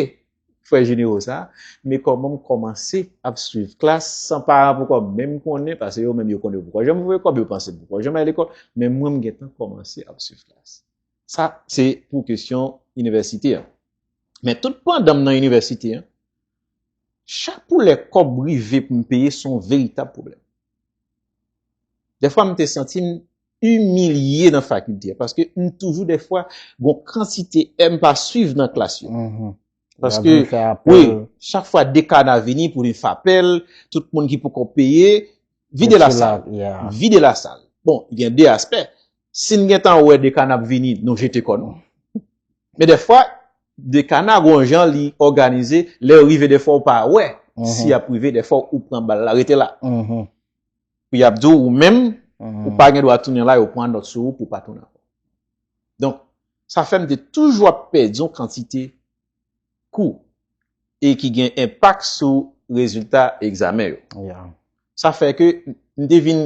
frè jenero sa, men kòman m kòmanse ap swiv klas san paran poko menm konnen, paske yo menm yo konnen yo poko janm voye kòb, yo panse m poko janm al lekòl, men mwen m gentan kòmanse ap swiv klas. Sa, se pou kesyon inivèsite an. Men tout pandan m nan inivèsite an, chak pou lè kòb rive pou m peye, se yon veritab pwoblèm. Dèfwa, m te santi m imilye nan fakilte a, paske m toujou dèfwa gon kantite è m pa swiv nan klas yo. Paske, wi, chak fwa dekana vini pou vin fè apèl, tout moun ki poko peye, vide lasal. Vide lasal. Bon, gen de aspè. Si n gentan wè dekana ap vini, nou jete kò nou. Men dèfwa, dekana gon jan li òganize, lè yo rive dèfwa ou pa wè si y ap rive, dèfwa ou pran bal la, rete la. Pou y ap di w ou menm, ou pa gen dwa tounen la, yo pran nòt sou ou pou w pa tounen ankò. Donk, sa fè m te toujou ap pèdi yon kantite kou e ki gen enpak sou rezilta egzamen yo. Sa fè ke m te vin,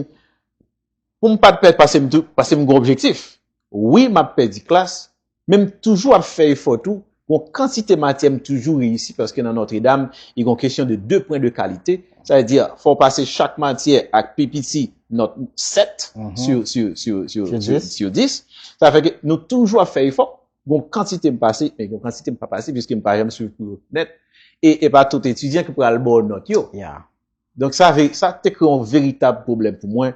pou m pa t pèdi, paske m tou, paske m gen objektif. Wi, m ap pèdi klas, men m toujou ap fè efò tou. Gon kantite matyè m toujou reyisi, paske nan Notre Dame, li gon kesyon de de pwen de kalite. Sa vle di, fò w pase chak matyè ak pi piti nòt sèt sur, sur, sur, sur, sur dis. Sa fè ke nou toujou ap fè efò. Gon kantite m pase, men gon kantite m pa pase, piske m pa janm swiv kou yo nèt. E, e pa tout etidyan ki pral ba w nòt yo. Donk, sa, ve- sa te kreye yon veritab pwoblèm pou mwen.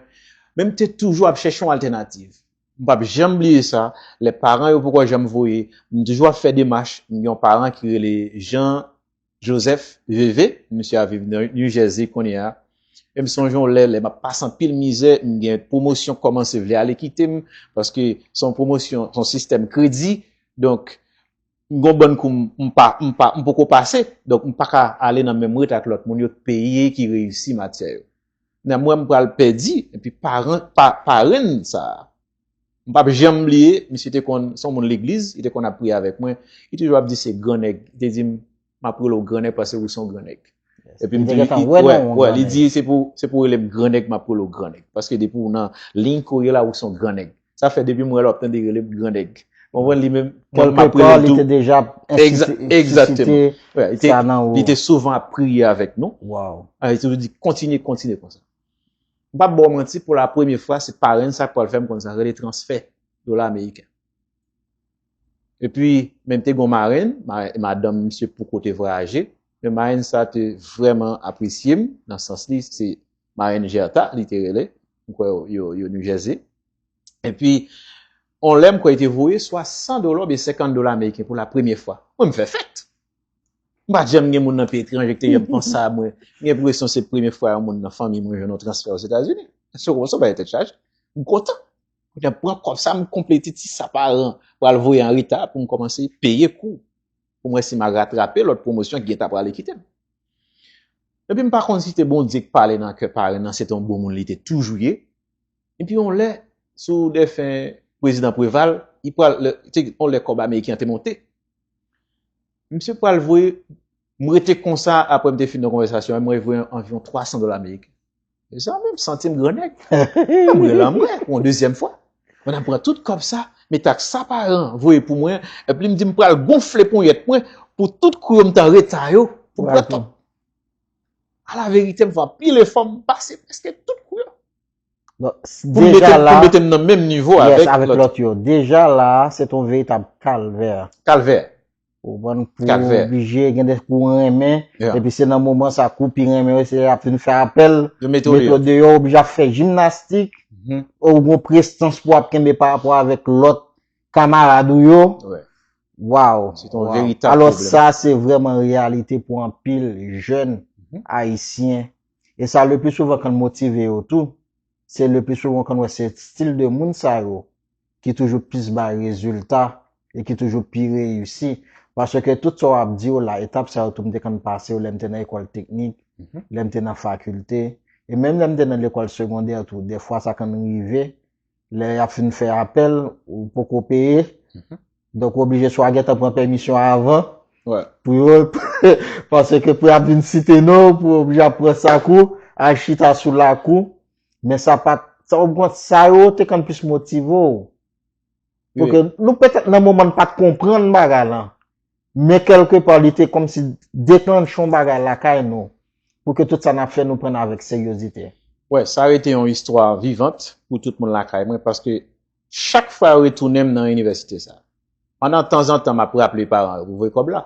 Men m te toujou ap chèche yon altènativ. M p ap janm bliye sa. Lè paran yo poko janm voye, m toujou ap fè demach. M gen yon paran ki rele Jean Joseph Veve, misye ap viv nan New Jersey kounye a. E m sonje yon lè, lè m ap pase anpil mizè, m gen pwomosyon kòmanse vle ale kite m, paske se yon pwomosyon, se yon sistèm kredi. Donk, m gon bann kou m, m pa, m pa, m poko pase. Donk, m pa ka ale nan menm rit ak lòt moun yo t peye ki reyisi matyè yo. Nan mwen, m pral pèdi, epi paran, pa, parenn sa a, m p ap janm bliye, misye te konn, se yon moun legliz, li te konn ap priye avèk mwen, li toujou ap di se gran nèg, li te di m, m ap rele w gran nèg paske ou se yon gran nèg. Epi m di li, wè, wè, li di se pou, se pou rele m gran nèg, m ap rele w gran nèg. Paske depi w nan liy kourye la, ou se yon gran nèg. Sa fè depi m wè l, w ap tande rele m gran nèg. Konprann li menm, kèlkepar, li te deja ensilte sa nan ou. Li te souvan ap priye avèk nou. Li te toujou di, kontinye, kontinye konsa. M p ap ba w manti, pou la premye fwa, se parenn sa k pral fè m konn sa k rele transfè dola ameriken. Epi, men m te gon marenn, ma- madanm misye poko te vwayaje, men marenn sa te vrèman apresye m, nan sans li, se marenn Gerta, li te rele, m kwè yo, yo, yo New Jersey. Epi, on lè m kwè li te voye swa san dola oubyen senkant dola ameriken pou la premye fwa. Mwen, m fè fèt. M pa t janm gen moun nan peyi etranje ki te janm panse a mwen. M gen enpresyon se premye fwa yon moun nan fanmi mwen jwenn yon transfè Ozetazini. Se konsa, bagay tèt chaje. M kontan. Kounye a, m pran kòb sa, m konplete ti sa paran pral voye an reta pou m kòmanse peye kou. Pou m wè si m a ratrape lòt pwomosyon ki gentan prale kite m. Epi m pa konn si te Bondye k pale nan kè parenn nan, se te yon bon moun li te toujou ye. Epi yon lè, sou defen prezidan Preval, li pral, lè, te, yon lè kòb ameriken an te monte. Misye pral voye, m rete konsa, apre m te fin nan konvèsasyon an, m voye anviwon twa san dola ameriken. Mezanmi, m santi m gran nèg. M rele anmwe pou yon dezyèm fwa. Mwen ap pran tout kòb sa, mete ak sa paran voye pou mwen, epi m di m pral gonfle ponyèt mwen pou tout kou yo m t an reta yo, pou m pran tout. Alaverite, m fè anpil efò, m pase prèske tout kou yo. Pou m mete, pou m mete m nan menm nivo avèk lòt yo. Deja la, se t on veritab kalvè. Kalvè. Ou konprann, pou w oblije gen de kou w renmen, epi se nan moman sa kou w pi renmen yo, se y ap vin fè apèl, yo mete w deyò, ou oblije ap fè jimnastik, ou gon prestans pou w ap kenbe pa rapò avèk lòt kamarad ou yo. Waw. Alò, sa se vrèman reyalite pou anpil jèn ayisyen. E sa, le pli souvan, kan n motive yo tou, se le pli souvan, kan n wè se stil de moun sa yo ki toujou plis bay rezilta e ki toujou pi reyisi. Paske tout sa w ap di yo la, etap sa yo tou, m te konn pase yo lè m te nan lekòl teknik, lè m te nan fakilte, e menm lè m te nan lekòl segondè tou, dèfwa sa konn rive, lè y ap fin fè apèl, ou poko peye, donk ou oblije swa gentan pran pèmisyon avan, pou yo, paske pou y ap vin site non w, pou yo oblije ap pran sa kou, al chita sou lakou, men sa pa t, sa w konn, sa yo te konn plis motive w. Pou ke nou petèt nan moman n pa t konprann bagay lan. Men kèlkepa, li te kòmsi deklanche yon bagay lakay nou, pou ke tout sa n ap fè, nou pran avèk seryozite. Wè, sa rete yon istwa vivant pou tout moun lakay mwen, paske chak fwa yo retounen m nan inivèsite sa, pandan tanzantan m ap raple paran yo pou voye kòb la.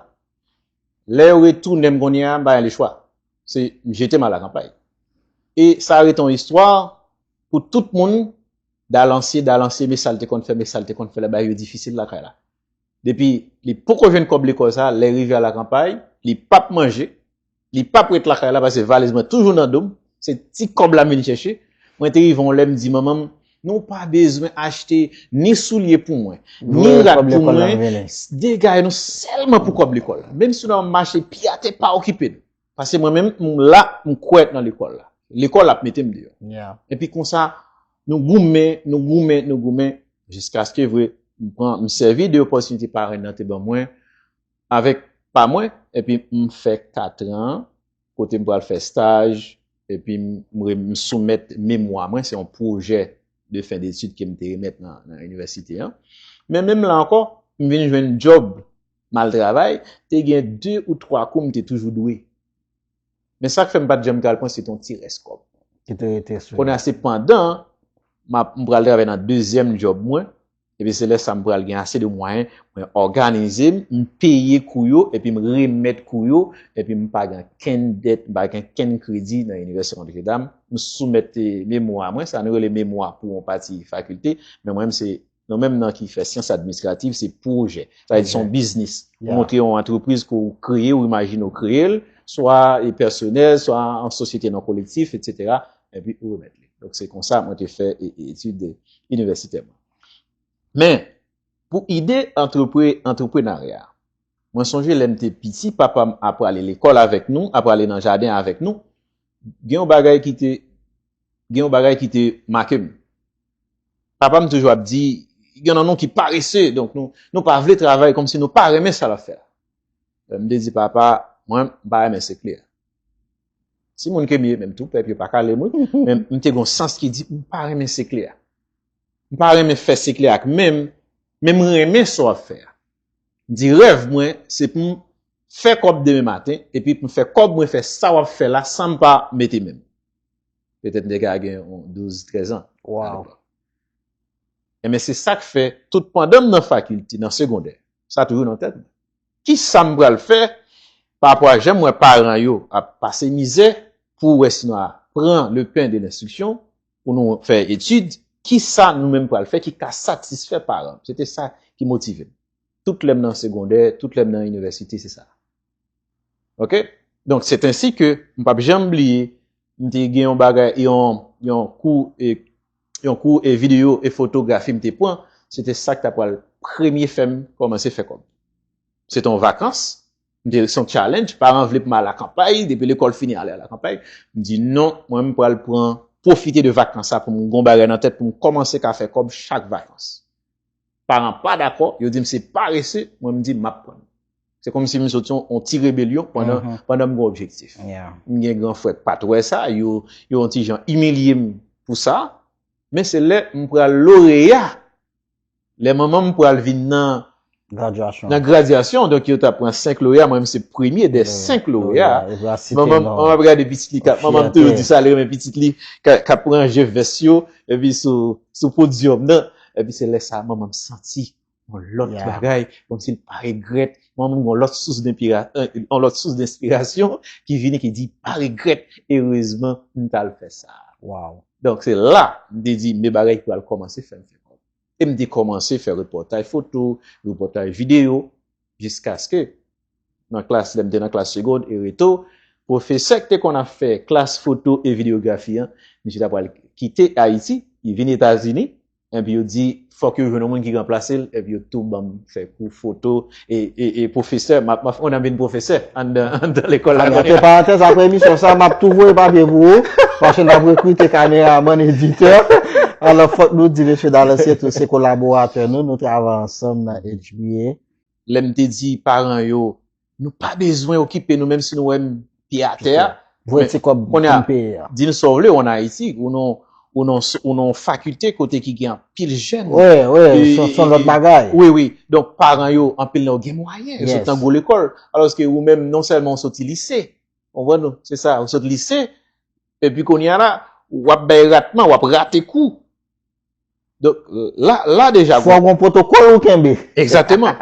Lè yo retounen m kounye a, m pa gen lechwa. Se m jete m al akanpay. E sa rete yon istwa pou tout moun, dalansye, dalansye, men sa l te konn fè, men sa l te konn fè, lè bagay yo difisil lakay la. Depi li poko jwenn kòb lekòl sa, lè rive a lakanpay, li p ap manje, li p ap ret lakay la paske valiz mwen toujou nan do m, se ti kòb la m vin chèche. Mwen te rive yon lè m di manman m, nou pa bezwen achte ni soulye pou mwen, ni rad pou mwen, degage nou sèlman pou kòb lekòl la. Menm si nou ap mache pye atè, pa okipe nou. Paske mwen menm, m la, m kwè nan lekòl la. Lekòl ap mete m deyò. Epi konsa, nou goumen, nou goumen, nou goumen, jiskaske vre, m pran, m sèvi de opòtinite paran nan te ban mwen, avèk pa mwen, epi m fè katran, kote m pral fè staj, epi m, m re- m soumèt memwa mwen, se yon pwojè de fen detid ke m te remèt nan, nan inivèsite an. Men menm la ankò, m vin jwenn djòb, m al travay, te gen de ou twa kou m te toujou dwe. Men sa k fè m pa t janm ka al pran, se te yon ti rès kòb. Ki te rete sou. Kounye a se pandan m ap, m pral travay nan dezyèm djòb mwen, epi se lè sa m pral gen ase de mwayen, mwen òganize m, m peye kou yo, epi m remèt kou yo, epi m pa gen kenn dèt, m pa gen kenn kredi nan Inivèsite Notre Dame. M soumèt eh, memwa mwen, sa nou rele memwa pou yon pati fakilte, men mwen menm se nou menm nan ki fè syans administrativ, se pwojè. Sa vle di se yon biznis. Ou montre yon antrepriz ke w kreye, ou imajine w kreye l, swa e pèsonèl, swa an sosyete nan kolektif, etsetera. Epi ou remèt li. Donk se konsa mwen te fè e- e- etid inivèsitè mwen. Men, pou ide antrepre- antreprenarya, mwen sonje lè m te piti, papa m ap prale lekòl avèk nou, ap prale nan jaden avèk nou. Gen yon bagay ki te gen yon bagay ki te make m. Papa m toujou ap di, gen nan nou ki parese, donk nou, nou pa vle travay kòmsi nou pa renmen sa l ap fè a. M te di papa, mwen, m pa renmen sekle a. Timoun ke m ye, menm tou pèp yo pa ka lè m wi, men m te gen yon sans ki di, m pa renmen sekle a. M pa renmen fè sekle ak men m, men m renmen sa w ap fè a. M di rèv mwen, se pou m fè kòb demen maten, epi pou m fè kòb mwen fè sa w ap fè la san m pa mete men m. Petèt m te ka gen yon douz, trèz an. Wow. Enben, se sa k fè, tout pandan m nan fakilte, nan segondè, sa toujou nan tèt mwen. Kisa m pral fè pa rapò a jan m wè paran yo ap pase mizè pou wè si nou a pran le pen de lenstriksyon, pou nou fè etid, kisa nou menm pral fè ki ka satisfè paran? Se te sa ki motive m. Tout lè m nan segondè, tout lè m nan inivèsite, se sa. Oke? Donk, se ensi ke m p ap janm bliye, m te gen yon bagay, yon, yon kou, e, yon kou e videyo e fotografi m te pran, se te sa k ta pral premye fè m kòmanse fè kòb. Se te yon vakans, m te, se yon challenge, paran vle pou m al akanpay, depi lekòl fini ale al akanpay. M di non, mwen m pral pran, pwofite de vakans sa pou m gon bagay nan tèt pou m kòmanse ka fè kòb chak vakans. Paran pa dakò, yo di m se parese, mwen m di m ap pran. Se kòmsi m sot yon, yon ti rebelyon pandan, pandan m gen objektif. M gen gran frè k pa t wè sa, yo, yo yon ti jan imilye m pou sa, men se lè m pral loreya, lè manman m pral vin nan Gradyasyon. Nan gradyasyon, donk yo t ap pran senk loreya, mwen menm se premye de senk loreya. Manman m ap gade pitit li, manman m toujou di sa, li renmen pitit li k ap ranje vès yo, epi sou, sou podyòm nan. Epi se lè sa a manman m santi yon lòt bagay, kòmsi l pa regrèt. Manman m gen yon lòt sous denspira- yon lòt sous denspirasyon ki vini ki di, pa regrèt, erezman m t al fè sa. Donk se la m te di, men bagay ki pral kòmanse fè m fè kòb. E m te kòmanse fè repòtaj foto, repòtaj videyo, jiskaske nan klas, lè m te nan klas segond e reto, pwofesè ki te konn ap fè klas foto e videyografi an, misye ta pral kite Ayiti, li vin Etazini, epi yo di, fòk yo jwenn yon moun ki ranplase l, epi yo tou ban m fè kou foto, e, e, e pwofesè, m ap, m ap, mwen ap vin pwofesè anndan, anndan lekòl la. Alò, antre parantèz, apre emisyon sa, m ap tou voye papye pou ou, paske n ap rekrite kameramann, editè. Alò, fòk nou di, mesye Dalancier tou se kolaboratè nou, nou travay ansanm nan H B A. Lè m te di paran yo, nou pa bezwen okipe nou, menm si nou wè m pye atè a. Voye ti kòb pou m peye a. Di m sa w vle, w ann Ayiti, ou nan, ou nan, ou nan yon fakilte kote ki gen anpil jèn. Wi, wi, se yon lòt bagay. Wi, wi. Donk, paran yo, anpil nan yo gen mwayen, yo sot nan gwo lekòl. Alòske ou menm, non sèlman ou soti lise, ou konprann? Se sa, ou soti lise, epi kounye a la, w ap bay ratman, w ap rate kou. Donk, la, la deja. Fò gen pwotokòl ou kenbe. Egzakteman.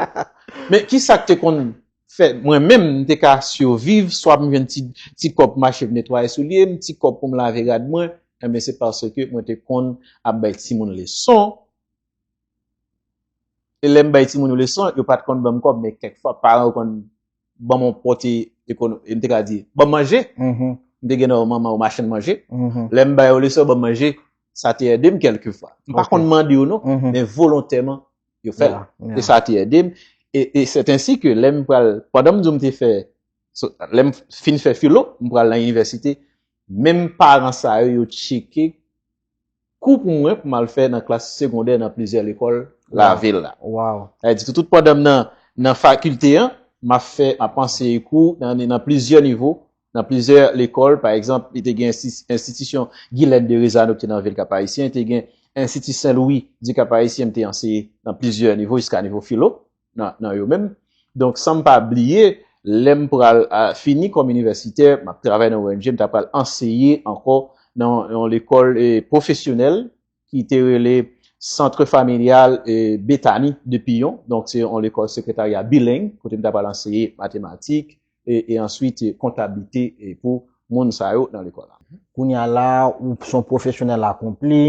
Men ki sa k te konn fè mwen menm, m te ka siviv, swa m jwenn ti, ti kòb mache m netwaye soulye m, ti kòb pou m lave rad mwen, enben se paske mwen te konn ap bay timoun leson. E lè m bay timoun yo leson, yo pa t konn ban m kòb, men kèk fwa paran yo konn ban m yon pòte ekono, m te ka di, ban m manje. M te gen nan manman yo machann manje. Lè m bay yo leson, ban m manje, sa te ede m kèlke fwa. M pa konn mande yo non, men volontèman, yo fè l. E sa te ede m. E, e c'est ainsi que lè m pral, pandan m di w m te fè, lè m fin fè filo, m pral nan inivèsite, menm paran sa yo, yo tcheke kou pou mwen pou m al fè nan klas segondè nan plizyè lekòl lavil la. Wow. Sa vle di tout pandan m nan, nan fakilte an, m ap fè, m ap anseye kou nan, nan plizyè nivo, nan plizyè lekòl. Pa egzanp, li te gen ensti- enstitisyon Guylaine de Raisano ki te nan vil Kap Ayisyen, te gen Enstiti Sen Lwi di Kap Ayisyen, m te anseye nan plizyè nivo, jiska nivo filo nan, nan yo menm. Donk, san m pa bliye, lè m pral a, fini kòm inivèsitè, m ap travay nan O N G, m ta pral anseye ankò nan yon lekòl e, pwofesyonèl ki te rele Centre Familial e, Bethany de Piyon. Donk, se yon lekòl sekretarya bileng, kote m ta pral anseye matematik e, e answit e, kontablite e, pou moun sa yo nan lekòl la. Kounye a la, ou se yon pwofesyonèl akonpli,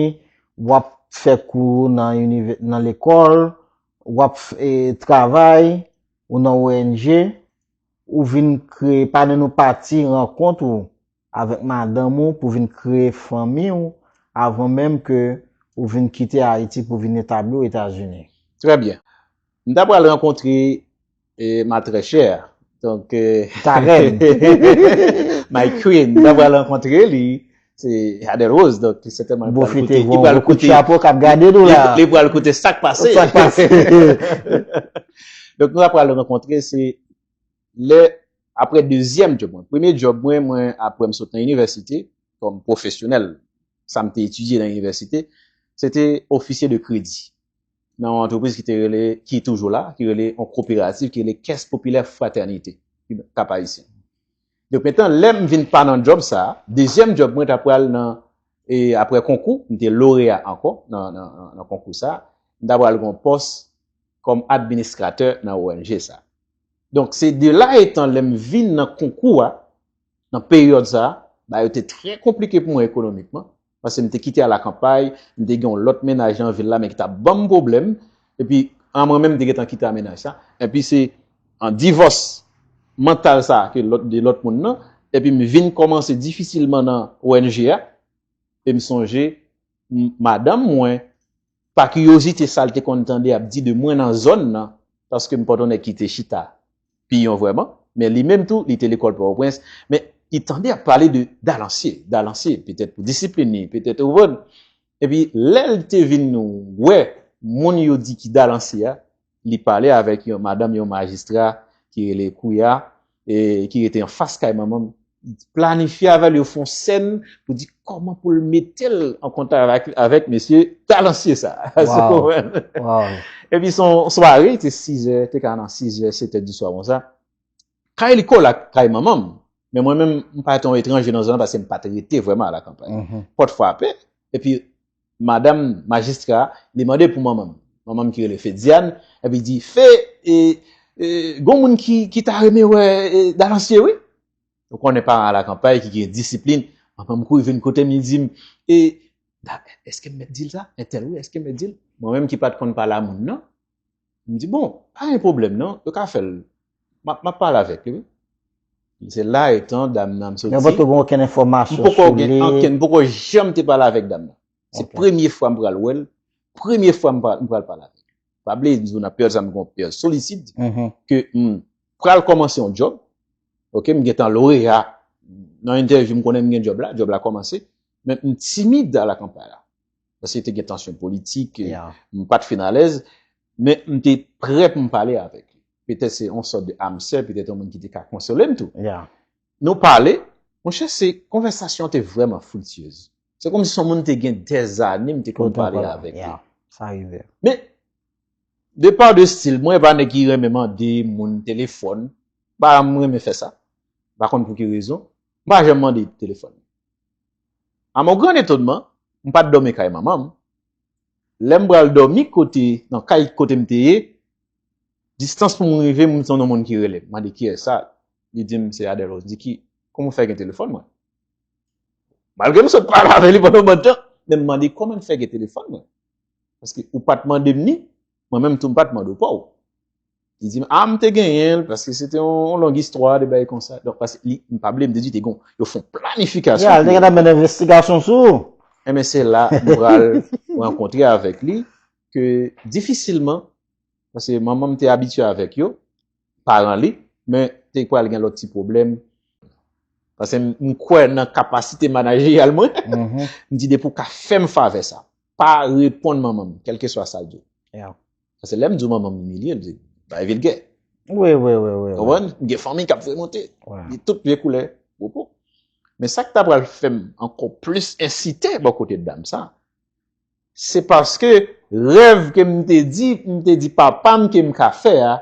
w ap fè kou nan, inivè- nan lekòl, w ap f- e, travay, ou nan O N G, ou vin kreye, pale nou pati rankont ou avèk madanm ou pou vin kreye fanmi w avan menm ke ou vin kite Ayiti pou vin etabli w Etazini. Trè byen. M ta pral rankontre e, ma très chère. Donk, e, Ta rèn. My queen, m ta pral rankontre li, se Adèle Rose, donk sètènman li pral Bofite koute, li bon, pral bon kout koute, chapo k ap gade nou li, la. Li pral koute sa k pase. Sa k pase. Donk, nou ta pral rankontre, se lè, apre dezyèm djòb mwen. Premye djòb mwen, mwen, apre m sot nan inivèsite, kòm pwofesyonèl, sa m te etidye nan inivèsite, se te ofisye de kredi nan yon antrepriz ki te rele, ki toujou la, ki rele yon koperativ, ki rele Caisse Populaire Fraternité, Kap Ayisyen. Donk, mentan, lè m vin pa nan djòb sa, dezyèm djòb mwen ta pral nan, e apre konkou, m te loreya ankò nan, nan, nan, nan konkou sa, m ta pral gen yon pòs kòm administratè nan O N G sa. Donk, se de la etan lè m vin nan konkou a, nan peryòd sa, bagay yo te trè konplike pou mwen ekonomikman, paske m te kite alakanpay, m te gen yon lòt mennaj nan vil la, men ki t ap ban m pwoblèm, epi an mwen menm, m te gentan kite a mennaj sa, epi se an divòs mantal sa ke lòt, de lòt moun nan, epi m vin kòmanse difisilman nan O N G a, e m sonje, m- madanm mwen, pa kiryozite sa l te konn tande ap di de mwen nan zòn nan, paske m pa t yon nèg ki te chita piyon vrèman, men li menm tou, li te lekòl Pòtoprens, men li tande ap pale de Dalansye, Dalansye, petèt pou disiplin li, petèt, ou konprann? Epi lè l te vin wè moun yo di ki Dalansye a, li pale avèk yon madanm, yon majistra ki rele Kouya, e ki rete anfas kay manman m, planifye avè l, yo fè yon sèn pou di kòman pou l mete l an kontak avèk, avèk mesye Dalansye sa. Ou konprann? Wow. Epi se yon sware, te sizè, te ka nan sizè, setè di swa konsa. Kay li kole ak kay manman m. Men mwen menm, m pa t yon etranje nan zòn nan paske m pa t rete vrèman alakanpay. Pòt frape, epi madanm majistra, li mande pou manman m. Manman m ki rele Fediane, epi di, Fe, e, e, gon moun ki, ki ta renmen wè e, Dalansye, wi. Ou konnen paran alakanpay ki gen disiplin. Manman m kouri vin kote m, li di m, e, da- èske m mèt di l sa? Entèl, wi, èske m mèt di l? Mwen menm ki pa t konn pale a moun nan, m di, bon, pa gen pwoblèm non, yo ka fè l. M ap, m ap pale avèk li, wi. Se la etan dam nan m soti. Men w pa t gen okenn enfòmasyon sou li. M poko gen ankenn, m poko janm te pale avèk dam nan. Se premye fwa m pral wè l, premye fwa m pral, m pral pale avèk li. Pa bliye, m di w nan peryòd sa m gen yon peryòd solisid, ke m pral kòmanse yon djòb. Ok, m gentan loreya. Nan entèvyou, m konnen m gen djòb la, djòb la kòmanse. Men m timid alakanpay la. Paske te gen tansyon politik, e m pa t fin alèz, men m te prè pou m pale avèk li. Petèt se yon sòt de âme sœur, petèt yon moun ki te ka konsole m tou. Nou pale, monchè, se konvèsasyon te vrèman friktyez. Se kòmsi se yon moun te gen dèzane m te konn pale avèk li. Sa rive. Men, de pa de stil, mwen e pa nèg ki renmen mande moun telefòn. Pa m renmen fè sa. M pa konn pou ki rezon. M pa janm mande telefòn. A mon grand etonman, m pa t dòmi kay manman m. Lè m pral dòmi kote, nan kay kote m te ye, distans pou m rive, m santi yon moun ki rele m. M mande kiyès sa. Li di m se Adèl Rose. M di ki, kòman w fè gen telefòn mwen? Malgre m sot pale avèk li pandan yon bann tan, men m mande kòman l fè gen telefòn mwen. Paske ou pa t mande m ni, mwen menm tou m pa t mande w pa w. Li di m, a m te genyen l, paske se te yon long istwa de bagay konsa. Donk, paske li, m pa bliye, m te di te gon, yo fè yon planifikasyon. Ya, li te gentan mennen envestigasyon sou ou. Enben, se la m pral rankontre avèk li, ke difisilman, paske manman m te abitye avèk yo, paran li, men te pral gen lòt ti pwoblèm. Paske m kwè nan kapasite manajeyal mwen. M di depi w ka fè m favè sa, pa reponn manman m, kèlkeswa sa l di w. Paske lè m di w manman m imilye, m di, bay vilgè. Wi, wi, wi, wi. Konprann? M gen fanmi k ap fè monte. Li tout vye koulè pwopo. Men sa k ta pral fè m ankò plis ensite bò kote dam sa, se paske rèv ke m te di, m te di papa m ke m ka fè a,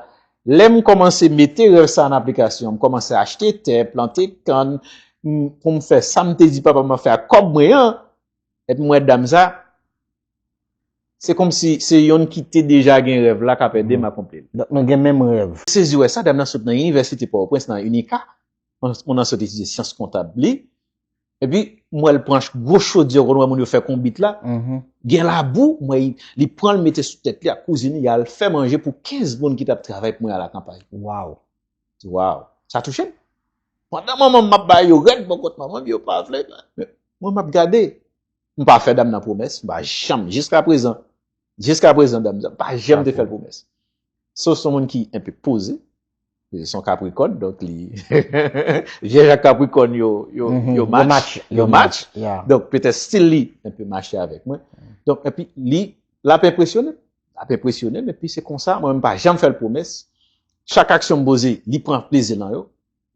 lè m kòmanse mete rèv sa an aplikasyon, m kòmanse achte tè, plante kann, m- pou m fè sa m te di papa m ap fè ak kòb mwen an, epi m wè dam sa, se kòmsi se yonn ki te deja gen rèv la k ap ede m akonpli l. Donk nou gen menm rèv. Sezi wè sa, dam nan sot nan inivèsite Pòtoprens nan UNICA, moun nan sot etidye syans kontab li, epi m wè l pran gwo chodyè, ou konn wè moun yo fè konbit la, gen labou, m wè li pran l mete sou tèt li ak kouzin li, y al fè manje pou kenz moun ki t ap travay pou mwen a lakanpay. Waw. Waw, sa touche m. Pandan manman m ap bay yo rèd bò kot manman m, yo pa vle. Mwen m ap gade. M pa fè dam nan pwomès, m pa janm, jiska prezan. Jiska prezan, dam nan, m pa janm te fè l pwomès. So, se yon moun ki enpe poze. Se yon Capricorn, donk li. Vyèj ak Capricorn yo, yo, yo match. Yo match. Donk, petèt stil li enpe mache avèk mwen. Donk, epi li, l ap enpresyone m. L ap enpresyone m, epi se konsa, mwen menm pa janm fè l pwomès. Chak aksyon m poze, li pran plezi nan yo.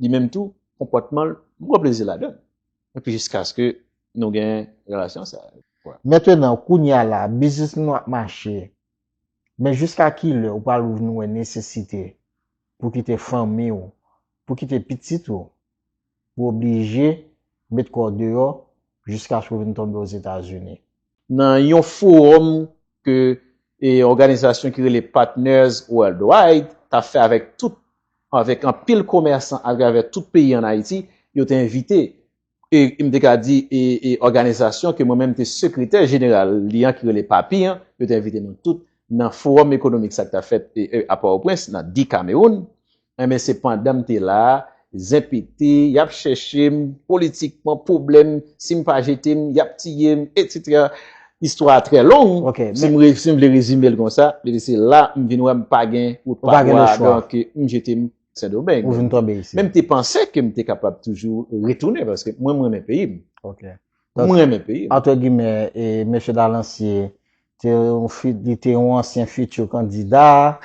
Li menm tou, konpòtman l, m pran plezi ladan l. Epi jiskaske nou gen relasyon sa. Mentenan, kounye a la, biznis nou ap mache. Men jiska ki lè ou pral vin wè nesesite pou kite fanmi w, pou kite pitit ou, pou oblije met kò w deyò jiskaske w vin tonbe Ozetazini? Nan yon fowòm ke e, òganizasyon ki rele Partners Worldwide t ap fè avèk tout, avèk anpil komèsan atravè tout peyi ann Ayiti, yo te envite e, e m te ka di, e, e òganizasyon ke mwen menm te sekretè jeneral li an, ki rele papi an, yo te envite nou tout nan fowòm ekonomik sa k t ap fèt e, e, a Pòtoprens, nan di Kamewoun. Enben, se pandan m te la a, zen pete, y ap chèche m politikman, pwoblèm, si m pa jete m, y ap tiye m, etsetera. Istwa a trè long. Si m re- si m vle rezime l konsa, epi se la m vin wè m pa gen wout pa bwa, donk m jete m Sendomeng. Ou vin tonbe isi. Men m te panse ke m te kapab toujou retounen, paske mwen, m renmen peyi m. M renmen peyi m. Antre gimè, e, mesye Dalancier te yon fi- li te yon ansyen fitir kandida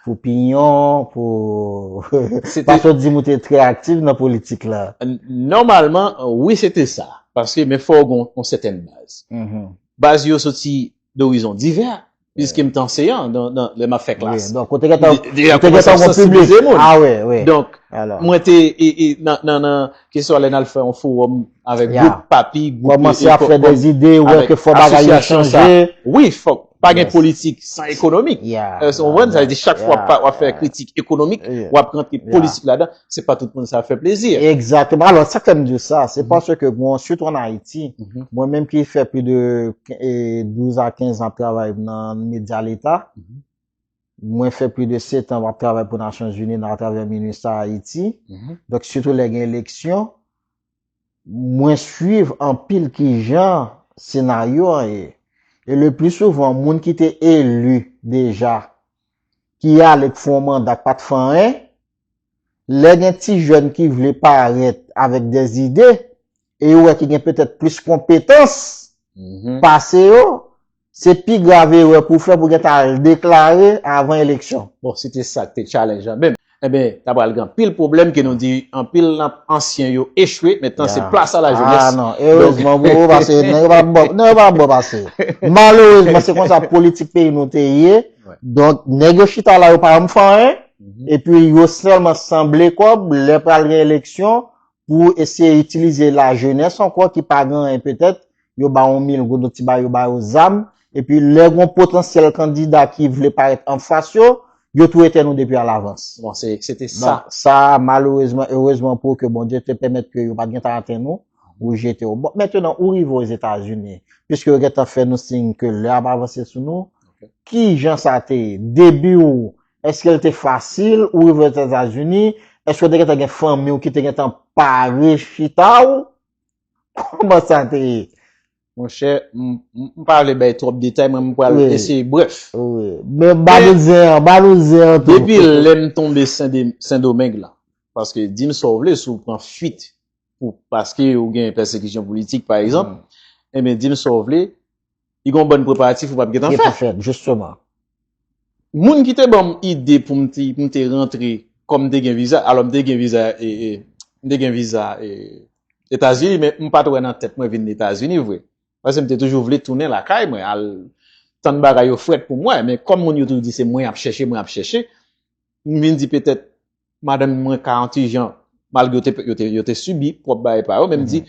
pou Pinyon, pou paske w di m ou te trè aktif nan politik la. Nòmalman, wi, se te sa. Paske, men fò w gen yon sètèn baz. Baz yo soti dorizon divè, piske m te anseyan nan, nan, lè m ap fè klas. Donk, ou te gentan ou te gentan yon piblik. Ah wi, wi. Donk, mwen te e, e, nan, nan, nan kesyon lè n al fè yon fowòm avèk gwoup papi, gwoup kòmanse ap fè dèzide, wè ke fò bagay yo chanje. Wi, fòk pa gen politik san ekonomik. Ou konprann? Sa vle di chak fwa w ap fè kritik ekonomik, w ap rantre politik ladan. Se pa tout moun sa fè plezi. Egzakteman. Alò, sa k fè m di w sa, se paske, bon, sitou ann Ayiti, mwen menm ki fè plis de douz a kenz an ap travay nan medya Leta, mwen fè plis de sèt an ap travay pou Nasyonzini nan atravè MINUSTAH Ayiti. Donk, sitou lè gen eleksyon, mwen swiv anpil kijan senaryo an ye. E le pli souvan, moun ki te eli deja, ki ale pou fè yon manda k pa t fè anyen, lè gen ti jèn ki vle parèt avèk dèzide, e yo wè ki gen petèt plis konpetans pase yo, se pi grav erè pou w fè pou w gentan al deklare avan eleksyon. Bon, se te sa k te challenge lan menm. Enben, ta pral gen anpil pwoblèm ke nou di anpil nan ansyen yo echwe, mentnan se Ya. plas a la Ah jenes. Non, erezman pou ou, paske nèg yo pa bò, nèg yo pa bò pase. Malerezman, se konsa politik peyi nou te ye. Wè. Donk, nèg yo chita la, yo pa janm fè anyen. Mhm. Epi yo sèlman sanble kòb, lè pral gen eleksyon, pou eseye itilize la jenes ankò ki pa gen anyen petèt, yo ba yon mil goud, yon ti ba yo ba yo zam, epi lè gen yon potansyèl kandida ki vle parèt anfas yo, yo tou etèn ou depi alavans. Bon, se se te sa. Donk, sa, malerezman, erezman pou ou ke Bondye te pèmèt ke yo pa t gentan atenn ou, ou jete ou. Bon, mentnan, ou rive Ozetazini, piske yo gentan fè nou siy ke lè ap avanse sou nou. Ok. Ki jan sa te ye? Debi ou, èske l te fasil? Ou rive Ozetazini, èske w te gentan gen fanmi w ki te gentan pare chita ou? Kòman sa te ye? Monchè, m m- m pa vle bay twòp detay, mwen m pral Wi. eseye brèf. Wi. Men ba nou zen an, ba nou zen an tou. Depi lè m tonbe Sen- Sendomeng la, paske di m sa w vle, si w pran fuit pou paske ou gen pèsekisyon politik, pa egzanp, enben di m sa w vle, li gen yon bann preparatif ou p ap gentan Ki fè. Pou fèt, jisteman. Moun ki te ban m ide pou m te, pou m te rantre, kòm m te gen viza, alò m te gen viza, e, e, m te gen viza e, Etazini, men m pa t wè nan tèt mwen vin Etazini vre. Paske m te toujou vle tounen lakay mwen, al tann bagay yo frèt pou mwen. Men kòm moun yo toujou di se mwen ap chèche, mwen ap chèche, m vin di petèt madanm mwen ka yon ti jan, malgre yo te, yo te, yo te sibi pwòp bagay pa yo, men m di,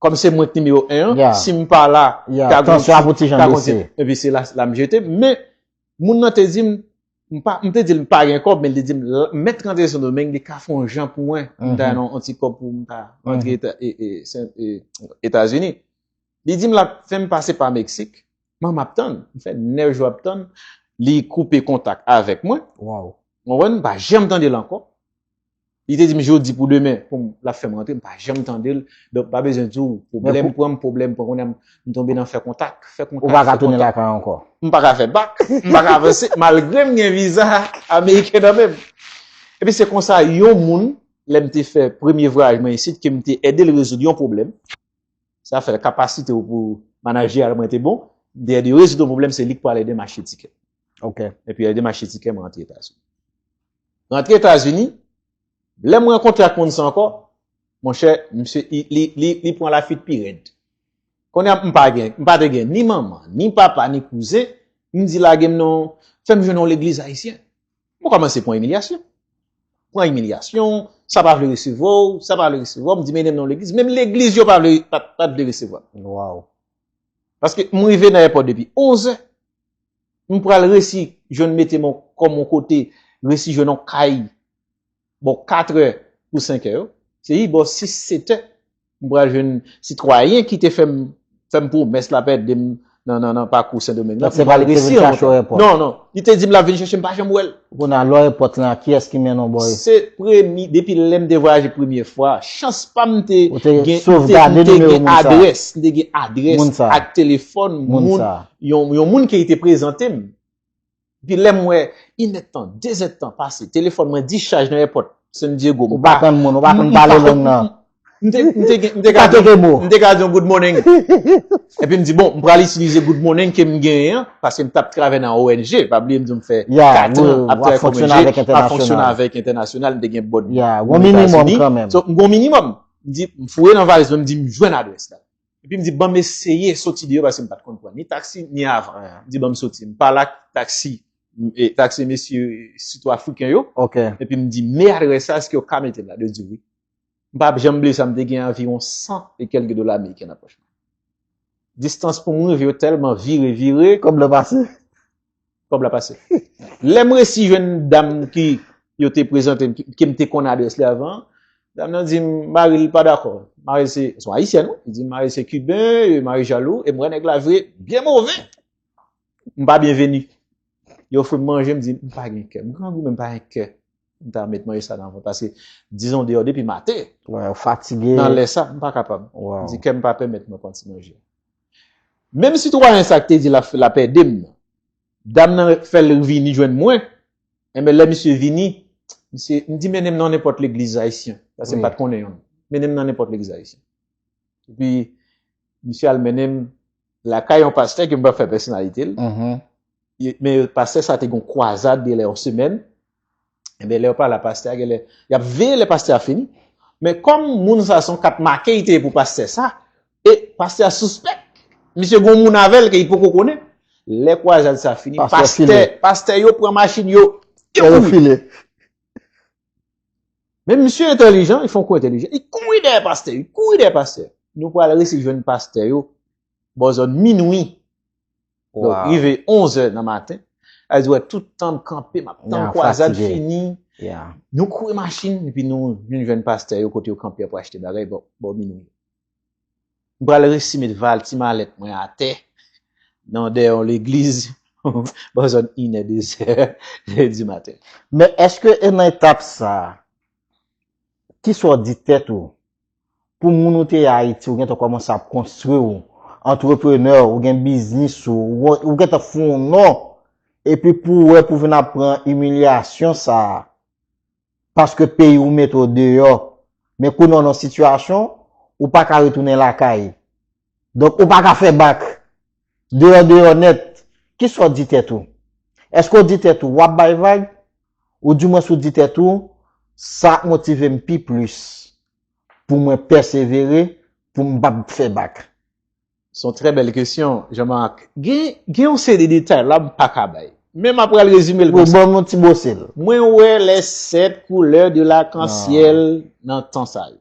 kòm se mwen ki nimewo en an, Yeah. Si m pa la, Yeah, ka gon tansyon ap ti- yon ti jan ka gon bese. ti- epi se la, la m jete, men moun nan te di m, m pa, m te di l m pa gen kòb, men li te di m, l- mèt rantre Sendomeng, li ka fè yon jan pou mwen, m ta Mhm. nan yon ti kòb pou m ta rantre Eta- e, e, Sen- e, Etazini. Li di m l ap fè m pase pa Meksik, man m ap tann, m fè nèf jou ap tann, li koupe kontak avèk mwen, Wow. w konprann, m pa janm tande l ankò. Li te di m jodi pou demen, pou m, l ap fè m rantre, m pa janm tande l. Donk, pa bezwen di w, pwoblèm pou- pran m, pwoblèm pran, kounye a m tonbe nan fè kontak, fè kontak, Ou pa ka fè tounen kontak. Lakay ankò. M pa ka fè bak, m pa ka avanse, malgre m gen viza ameriken nan men m. Epi se konsa, yon moun, lè m te fè premye vwayaj mwen isit, ke m te ede l rezoud yon pwoblèm, sa fè kapasite w pou manajyal mwen te bon, m te ede rezoud yon pwoblèm, se li k pral ede m achte tikè. Ok. Epi ede m achte tikè, mwen rantre Etazini. Rantre Etazini, lè m rankontre ak moun sa ankò, monchè, misye, li, li, li, li pran lafuit pi rèd. Kounye a, m pa gen, m pa te gen ni manman, ni papa, ni kouzen, m di lage m nan, fè m jwenn yon legliz ayisyen. Mwen kòmanse pran imilyasyon. Pran imilyasyon, sa pa vle resevwa w, sa pa vle resevwa w, m di mennen m nan legliz, menm legliz yo pa vle, pa, pa t vle resevwa m. Wow. Paske m rive nan èpòt depi onz è, m pral resi jwenn mete m kòm yon kote, resi jwenn yon kay, bò kat è pou senk è yo, se yi bò sis, sèt è, m pral jwenn sitwayen ki te fè m, fè m pwomès l ap ede m nan, nan, nan pakou Sendomeng nan, Donk, se m pa pral li ki te vin resi chache w rankontre. èpòt? Non, non, li te di m l ap vin chèche m, pa janm wè l. Kounye a, lè w èpòt lan, kiyès ki mennen w bò? Se premye, depi lè m te vwayaje premye fwa, chans pa m te Ou te gen, m te, sovgade m te nimewo gen moun sa. Adrès, m te gen adrès Moun sa. Ak telefòn Moun moun, sa. Yon, yon moun ki te prezante m. Pi lè m wè, inèdtan, dezèdtan pase, telefòn mwen dichaj nan èpòt San Diego. Ou pa konn moun, ou pa konn pale lang nan. M te, m te, gen- m te Ou pa ka di, teke mo. M te ka di yon good morning. Epi m di, bon, m pral itilize good morning ke m genyen an, paske m t ap travay nan O N G. Pa bliye m di m fè Ya, kat wi, an ap w ap travay kòm fonksyone O N G, avèk m ap fonksyone entènasyonal. Avèk entènasyonal, m te gen bòd Ya, gon minimòm Etazini. Kanmenm. So, m gon minimòm. M di, m fouye nan valiz mwen, m di, m jwenn adrès la. Epi m di, ban m eseye soti deyò, paske m pa t konn pran ni taksi, ni avan. M di, ban m soti. M pale ak taksi, e, taksi mesye, sitou afriken yo. Ok. Epi m di, men adrès sa, èske yo ka mete m la? Yo di wi. M pa janm bliye sa, m te gen anviwon san e kèlke dola ameriken nan pòch mwen. Distans pou m rive yo tèlman vire, vire. Kòb la pase. Kòb la pase. Lè m resi jwenn dam ki yo te prezante m, ki, ki m te konn adrès li avan, dam nan di m, mari l pa dakò. Mari l se, se yon ayisyèn, wi. Li di, mari l se kiben, e mari jalou, e m wè nèg la vre byen move. M pa byenveni. Yo ofri m manje, m di, m pa gen kè. M grangou, men m pa gen kè. M ta met manje sa nan vant. Paske, dizon deyò depi maten, Wè, ou fatige. Nan lè sa, m pa kapab. Wow. M di, kè m pa pèmèt mwen pran ti manje. Menm sitwayen sa ki te di l ap, l ap ede m nan, dam nan fè l vini jwenn mwen. Enben, lè misye vini, misye, m di, mennen m nan nenpòt legliz ayisyen. Paske m Wi. Pa t konnen yonn. Mennen m nan nenpòt legliz ayisyen. Epi, misye al mennen m lakay yon pastè ke m pa fè pèsonalite l. Mhm. Men pastè sa te gon kwazad de lè yon semèn. Enben, lè yo pale a pastè a, genlè y ap veye lè pastè a fini. Men kòm moun sa se yon kat make li te ye pou pastè sa, e pastè a sispèk misye gen yon moun avè l ke li poko konnen, lè kwazad sa fini, pastè, pastè yo pran machin yo, yo kouri. Men misye entèlijan, li fè yon kou entèlijan, li kouri dèyè pastè, li kouri dèyè pastè. Nou pral resi jwenn pastè yo bò zòn minwi. Donk, rive onz è nan maten, a di, wè, tout tan m kanpe, m ap tann kwazad fini. Nou kouri machin, epi nou vin jwenn pastè yo kote yo kanpe ap achte bagay bò, bò minwi. M pral resi met val ti malèt mwen atè, nan dèyè yon legliz, bò zòn inè, dezè di maten. Men èske e nan etap sa a, ki sa w di tèt ou? Pou moun ou te ye Ayiti, ou gentan kòmanse ap konstwi w, antreprenè, ou gen biznis ou, ou gentan fè yon non, epi pou w wè pou w vin ap pran imilyasyon sa a, paske peyi w mete w deyò, men kounye a w nan sitiyasyon, ou pa ka retounen lakay. Donk, ou pa ka fè bak. Deyò, deyò nèt. Kisa w di tèt ou? Èske w di tèt ou w ap bay vag? Oudimwens ou di tèt ou, sa ap motive m pi plis pou mwen pèsevere, pou m p ap fè bak? Se yon trè bèl kesyon, Jean-Marc. Gen, gen yon seri de detay la m pa ka bay. Men m ap pral rezime l konsa. Ban m yon ti bosel. Mwen wè les sept couleurs de l'arc-en-ciel nan tan sa yo.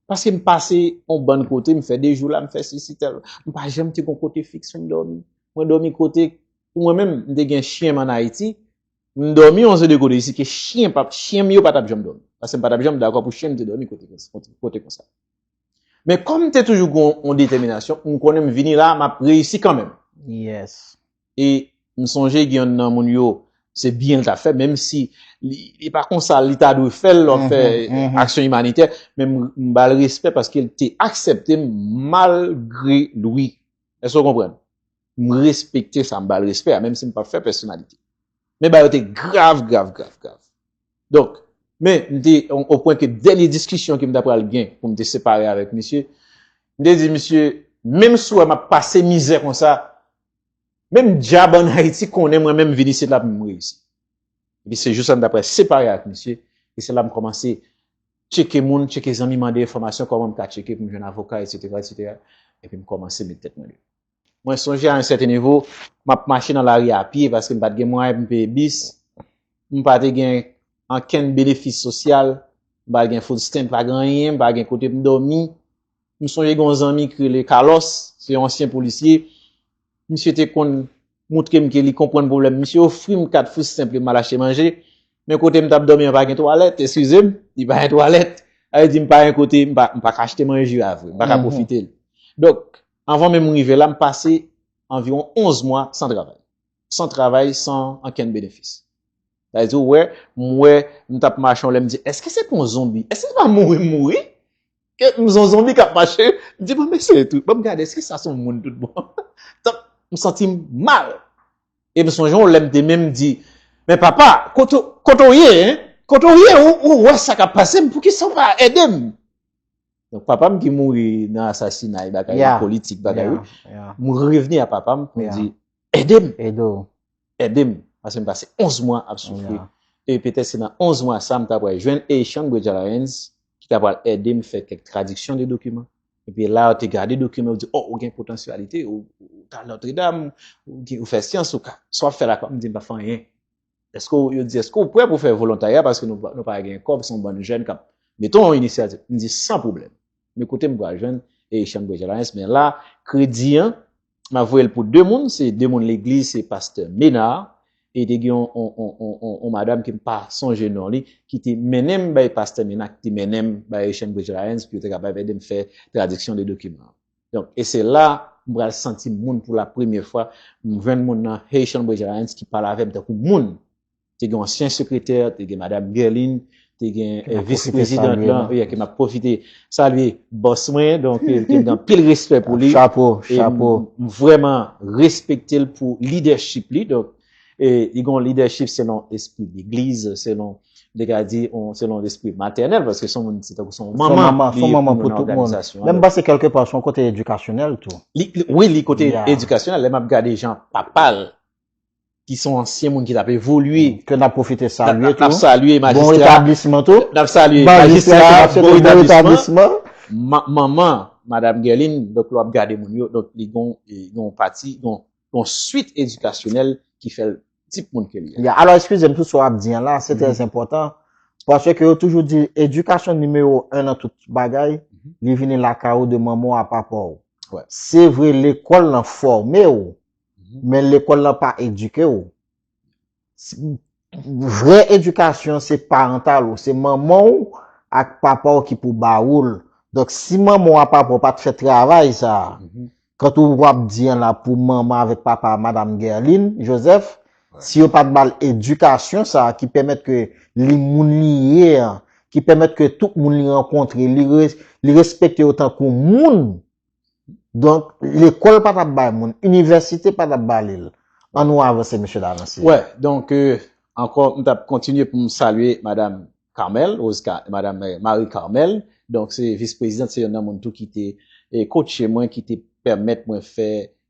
Paske m pase yon bann kote, m fè de jou la, m fè sesi tèl. M pa janm te gon kote fiks pou m dòmi. Mwen dòmi kote, pou mwen menm, m te gen chen m ann Ayiti, m dòmi yon seri de kote isi ke chen p ap, chen m yo pa t ap janm dòmi. Paske m pa t ap janm dakò pou chen m te dòmi kote, kote, kote konsa. Men kòm m te toujou gon yon detèminasyon, m konnen m vini la, m ap reyisi kanmenm. Yes. E m sonje gen youn nan moun yo, se byen l t ap fè, menm si li, li pa konsa li ta dwe fè l lè w ap fè aksyon imanitè, men m, m ba l respè paske l te aksepte m malgre lwi. Èske w konprann? M respekte sa, m ba l respè a, menm si m p ap fè pèsonalite. Men bagay yo te grav, grav, grav, grav. Donk, men, m te, o pwen ke dènye diskisyon ke m ta pral gen pou m te separe avèk misye, m te di misye, menm si w wè m ap pase mizè konsa, menm dyab ann Ayiti konnen mwen menm vin isit la pou m reyisi. Epi se jou sa m ta pral separe ak misye, e se la m kòmanse tcheke moun, tcheke zanmi, mande enfòmasyon kòman m ka tcheke pou m jwenn avoka, etsetera, etsetera. Epi m kòmanse met tèt mwen deyò. Mwen sonje a yon sèten nivo, m ap mache nan lari a pye paske m pa t gen mwayen pou m peye bis. M pa te gen ankenn benefis sosyal, m pa t gen food stamp, pa gen anyen, m pa gen kote pou m dòmi. M sonje gen yon zanmi ki rele Carlos, se yon ansyen polisye. Misye te konn moutre m ke li konprann pwoblèm. Misye ofri m kat food stamp li m al achte manje. Men kote m t ap dòmi an pa gen twalèt, eskize m, li pa gen twalèt. Sa vle di m pa gen kote, m pa, m pa ka achte manje a vre, m pa ka pwofite l. Donk, anvan menm m rive la, m pase anviwon onz mwa san travay. San travay, san ankenn benefis. Sa vle di, ou wè, m wè, m t ap mache yon lè, m di, èske se pa yon zonbi? Èske se pa mouri m mouri? Ke m se yon zonbi k ap mache, m di, bon, mesye, tout, ban m gade, èske sa se yon moun tout bon? Donk, m santi m mal. E m sonje yon lè m te menm di, men papa, kote, kote w ye, en? Kote w ye, ou, ou wè sa k ap pase m, poukisa w pa ede m? Donk, papa m ki mouri nan asasinay, bagay politik, bagay, wi. M revini a papa m pou m di, ede m! Ede m, paske m pase onz mwa ap soufri. E petèt se nan onz mwa sa, m ta pral jwenn Haitian Bridge Alliance, ki ta pral ede m fè kèk tradiksyon de dokiman. Epi la, yo te gade dokiman, yo di, oh, ou gen potansyalite, ou, ou t al Notre Dame, ou, gen- ou fè syans, ou ka, sa w ap fè la, m di, m pa fè anyen. Èske w, yo di, èske w prè pou fè volontarya, paske nou, pa- nou pa gen kòb, se yon bann jèn k ap, meton yon inisyativ. M di, san pwoblèm. Men kote m pral jwenn Haitian Bridge Alliance, men la, kredi an, m ap voye l pou de moun, se de moun legliz, se pastè Ménard, e te gen yon, yon, yon, yon, yon, yon madanm ke m pa sonje non li, ki te mennen m bay pastè Ménard, ki te mennen m bay Haitian Bridge Alliance, pou yo te kapab ede m fè tradiksyon de dokiman. Donk, e se la, m pral santi m moun pou la premyè fwa, m jwenn moun nan Haitian Bridge Alliance ki pale avè m tankou moun. Te gen ansyen sekretè, te gen madanm Guerline, te gen eh, vis prezidan lan, wi, ke m ap pwofite salye bòs mwen, donk eh, ke m gen anpil respè pou li. Chapo, chapo. M vrèman respekte l pou lidèchip li, donk eh, li gen yon lidèchip selon espri legliz, selon, m te ka di, selon lespri matènèl, paske se yon moun, se tankou se yon manman, se yon manman pou tout moun. Men m panse kèlke pa, se yon kote edikasyonèl tou. Li, li, wi, li kote edikasyonèl, lè m ap gade jan papa l ki se yon ansyen moun ki t ap evolye. Ke n ap pwofite salye N ap tou. Salye Bon majistra, retablisman tou. N ap salye Majistra, majistra, n ap swete bon bon retablisman. Retablisman. Ma- Manman, Madanm Guerline, donk lè w ap gade moun yo, donk li gon, li gon pati, gon, gon swit edikasyonèl ki fè l tip moun ke li ye. Ya, alò, eskize m, tout sa w ap di an la, se trè enpòtan. Paske yo toujou di, edikasyon nimewo en nan tout bagay, li vini lakay ou de manman w a papa w. Wè. Se vre, lekòl lan fòme w, men lekòl lan pa edike w. S- Vrè edikasyon, se parantal ou, se manman w ak papa w ki pou ba ou l. Donk, si manman w ak papa w pa t fè travay sa a, kan ou w ap di an la pou manman avèk papa, Madanm Guerline Joseph, si yo pa t ba l edikasyon sa a ki pèmèt ke li moun li ye an, ki pèmèt ke tout moun li rankontre, li, re, li respekte yo tankou moun, donk, lekòl pa t ap bay moun, inivèsite pa t ap ba li l. Ann nou avanse, mesye Dalancier. Wè, donk, euh, ankò, m t ap kontinye pou m salye Madanm Carmel, Rose Car- Madanm, euh, Marie Carmel. Donk, se vis prezidant, se youn nan moun tou ki te eh, coache mwen, ki te pèmèt mwen fè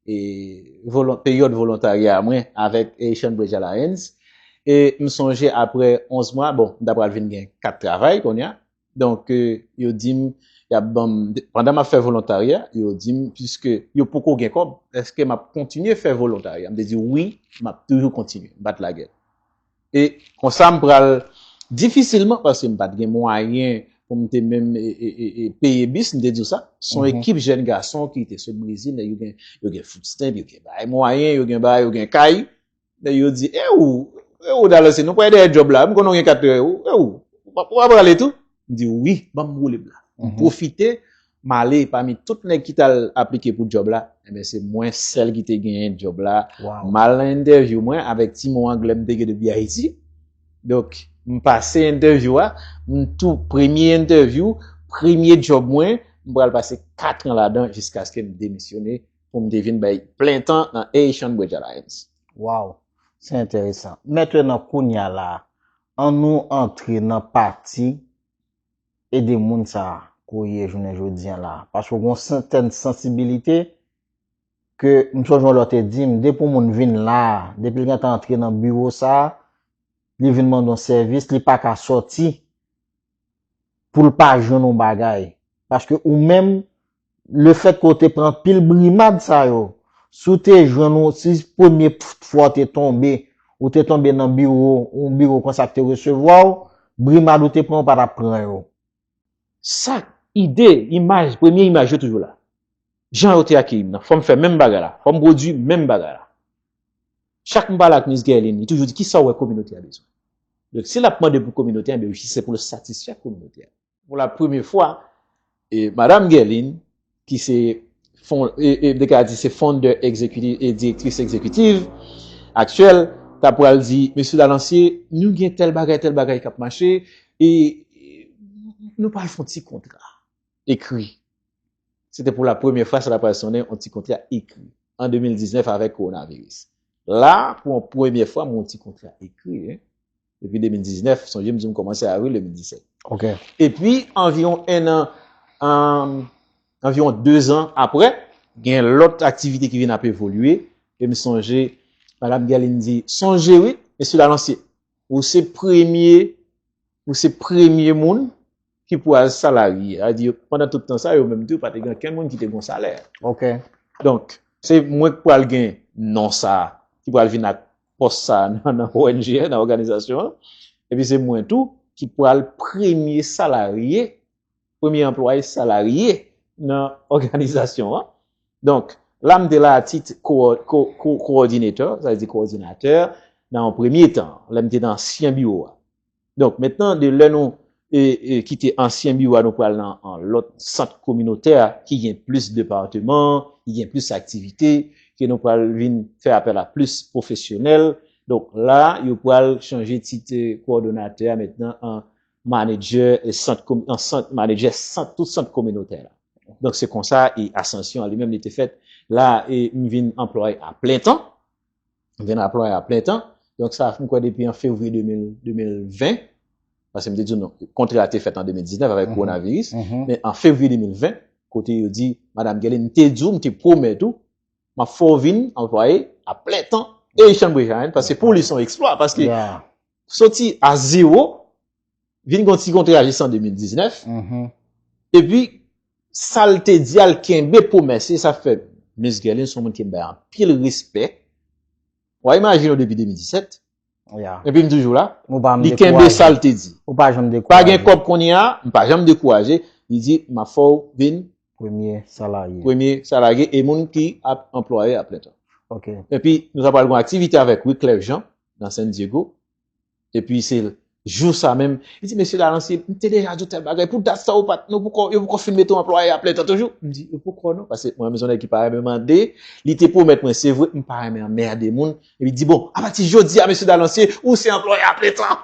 eh, volon, peryòd volontarya mwen avèk Haitian Bridge Alliance. E m sonje apre onz mwa, bon, m ta pral vin gen kat travay kounye a. Donk, eh, yo di m, y ap ban m, pandan m ap fè volontarya, yo di m, piske yo poko gen kòb, èske m ap kontinye fè volontarya? M te di, wi, m ap toujou kontinye, m pa t lagè. E konsa, m pral difisilman, paske m pa t gen mwayen pou m te menm e, e, e, e, peye bis, m te di w sa. Se yon ekip jèn gason ki te sot Brezil, nèg yo gen, yo gen food stamp, yo gen bagay mwayen, yo gen bagay, yo gen kay. Nèg yo di, e ou, e ou Dalancier, nou pral dèyè djòb la, m konnen w gen kat, e ou, e ou, ou pa, ou pa prale tou? M di, wi, ban m woule m la. M pwofite, m ale pami tout nèg ki t al aplike pou djòb la, enben se mwen sèl ki te genyen djòb la. M al nan entèvyou mwen avèk ti mo anglè m te gen depi Ayiti. Donk, m pase entèvyou a, m tou premye entèvyou, premye djòb mwen, m pral pase kat an ladan jiskaske m demisyone pou m te vin bay plen tan nan Haitian Bridge Alliance. Waw, se enteresan. Mentnan, kounye a la, an nou antre nan pati ede moun sa a ke w ye jounen jodi a la. Paske w gen yon sètèn sansibilite ke m sonje yon lè w te di m, depi yon moun vin la, depi l gentan antre nan biwo sa a, li vin mande yon sèvis, li pa ka sòti pou l pa jwenn yon bagay. Paske ou menm, lefètke w te pran anpil brimad sa yo, si w te jwenn yon, si premye fwa w te tonbe, ou te tonbe nan biwo, yon biwo konsa k te resevwa w, brimad ou te pran, ou pa t ap pran yo. Sa, ide, imaj, premye imaj yo toujou la. Jan yo te akeyi m nan, fò m fè menm bagay la, fò m pwodui menm bagay la. Chak m pale ak Miss Guerline, li toujou di, kisa w wè kominote a bezwen? Donk, si l ap mande pou kominote a, ben, se pou l satisfè kominote a. Pou la premye fwa, e, Madanm Guerline, ki se fon, e, e, m te ka di se founder egzekitif e direktris egzekitiv aktyèl, ta pral di, mesye Dalancier, nou gen tèl bagay, tèl bagay k ap mache, e, e nou pral fè yon ti kontra ekri. Se te pou la premye fwa sa ta pral sonnen yon ti kontra ekri an de mil diznèf avèk kowonaviris. La, pou yon premye fwa, m yon ti kontra ekri, hein. Depi de mil diznèf, sonje m di m kòmanse avril de mil disèt. Ok. Epi, anviwon en an, an, anviwon de zan apre, gen lòt aktivite ki vin ap evolye. E m sonje, Madanm Guerline di, sonje wi, mesye Dalancier, ou se premye, ou se premye moun ki pral salarye. Sa di, pandan tout tan sa, yo menm tou, pa te gen okenn moun ki te gon salè. Ok. Donk, se mwen ki pral gen non sa, ki pral vin ak pòs sa nan, nan O N G, nan òganizasyon an. Epi se mwen tou ki pral premye salarye, premye anplwaye salarye nan òganizasyon an. Donk, la m te la a tit ko, ko, ko, coordinator, sa vle di kowòdinatè, nan yon premye tan, lè m te nan ansyen biwo a. Donk, mentnan, de lè nou e, e, kite ansyen biwo a, nou pral nan an lòt sant kominotè ki gen plis depatman, ki gen plis aktivite, ke nou pral vin fè apèl a plis pwofesyonèl. Donk, la, yo pral chanje tit e, kowòdonatè a mentnan an manedjè e sant komi, an sant, manedjè sant, tout sant kominotè la. Donk, se konsa e asansyon an li menm li te fèt. La, e, m vin anplwaye a plen tan. M vin anplwaye a plen tan. Donk, sa, m kwè depi an fevriye de mil, de mil ven, paske m te di w non, kontra a te fèt an de mil diznèf avèk kowonaviris, men an fevriye de mil ven, kote yo di, Madanm Guerline, m te di w, m te pwomèt ou, m ap fè w vin anplwaye a plen tan Haitian Bridge Alliance, paske pou li se yon eksplwa, paske soti a zewo, vin gen yon ti kontra jis an de mil diznèf, epi sa l te di a, l kenbe pwomès li, sa fè Miss Guerline se yon moun ki m bay anpil respè. W a imajine w depi de mil disèt, epi m toujou la. Li kenbe sa l te di. Ou pa janm dekouraje. Pa gen kòb kounye a, m pa janm dekouraje. Li di, "M ap fè w vin premye salarye." Premye salarye e moun ki ap anplwaye a plen tan. Epi nou ta pral gen yon aktivite avèk Wyclef Jean nan San Diego. Epi se jou sa menm, li di, "Mesye Dalancier, m te deja di w tèl bagay. Pou dat sa, ou pa t, nou poko, yo poko fin mete w anplwaye a plen tan toujou?" M di, "Yo poko non, paske mwen menm se yon nèg ki pa renmen mande." Li te pwomèt mwen, se vre, m pa renmen anmède moun. Epi di, "Bon, apati jodi a, mesye Dalancier, ou se anplwaye a plen tan."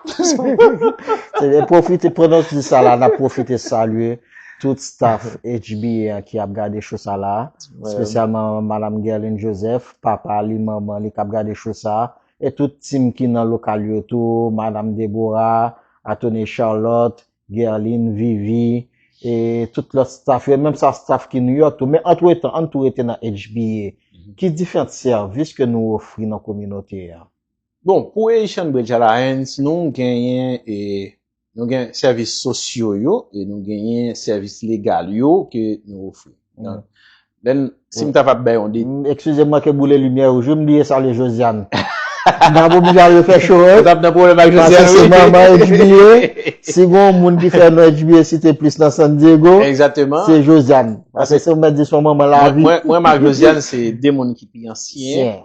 Ebyen, pwofite, pandan w di sa la, n ap pwofite salye tout staff H B A ki ap gade show sa la, espesyalman Madam Guerline Joseph, papa li, manman li k ap gade show sa, e tout team ki nan lokal yo tou, Madam Deborah, Attorney Charlotte, Guerline, Vivi, e tout lòt staff yo, menm sa staff ki New York tou. Men antretan, ann tou rete nan H B A. Ki diferan sèvis ke nou ofri nan kominote a? Bon, pou Haitian Bridge Alliance, nou genyen, e, nou gen sèvis sosyo yo, e nou genyen sèvis legal yo ke nou ofri. Donk, lè n, si m ta va bay yon de... Mm, eskize m, manke boule limyè ou, wi, m bliye salye Josiane. M ap oblije al refè cho, wi. Ou t ap nan pwoblèm ak Josiane, wi. Paske se manman H B A. Si gen yon moun ki fè non H B A site plis nan San Diego, se Josiane. Paske se yon mèt di se yon manman lavi. Mwen, mwen, mwen ak Josiane, se de moun ki pi ansyen.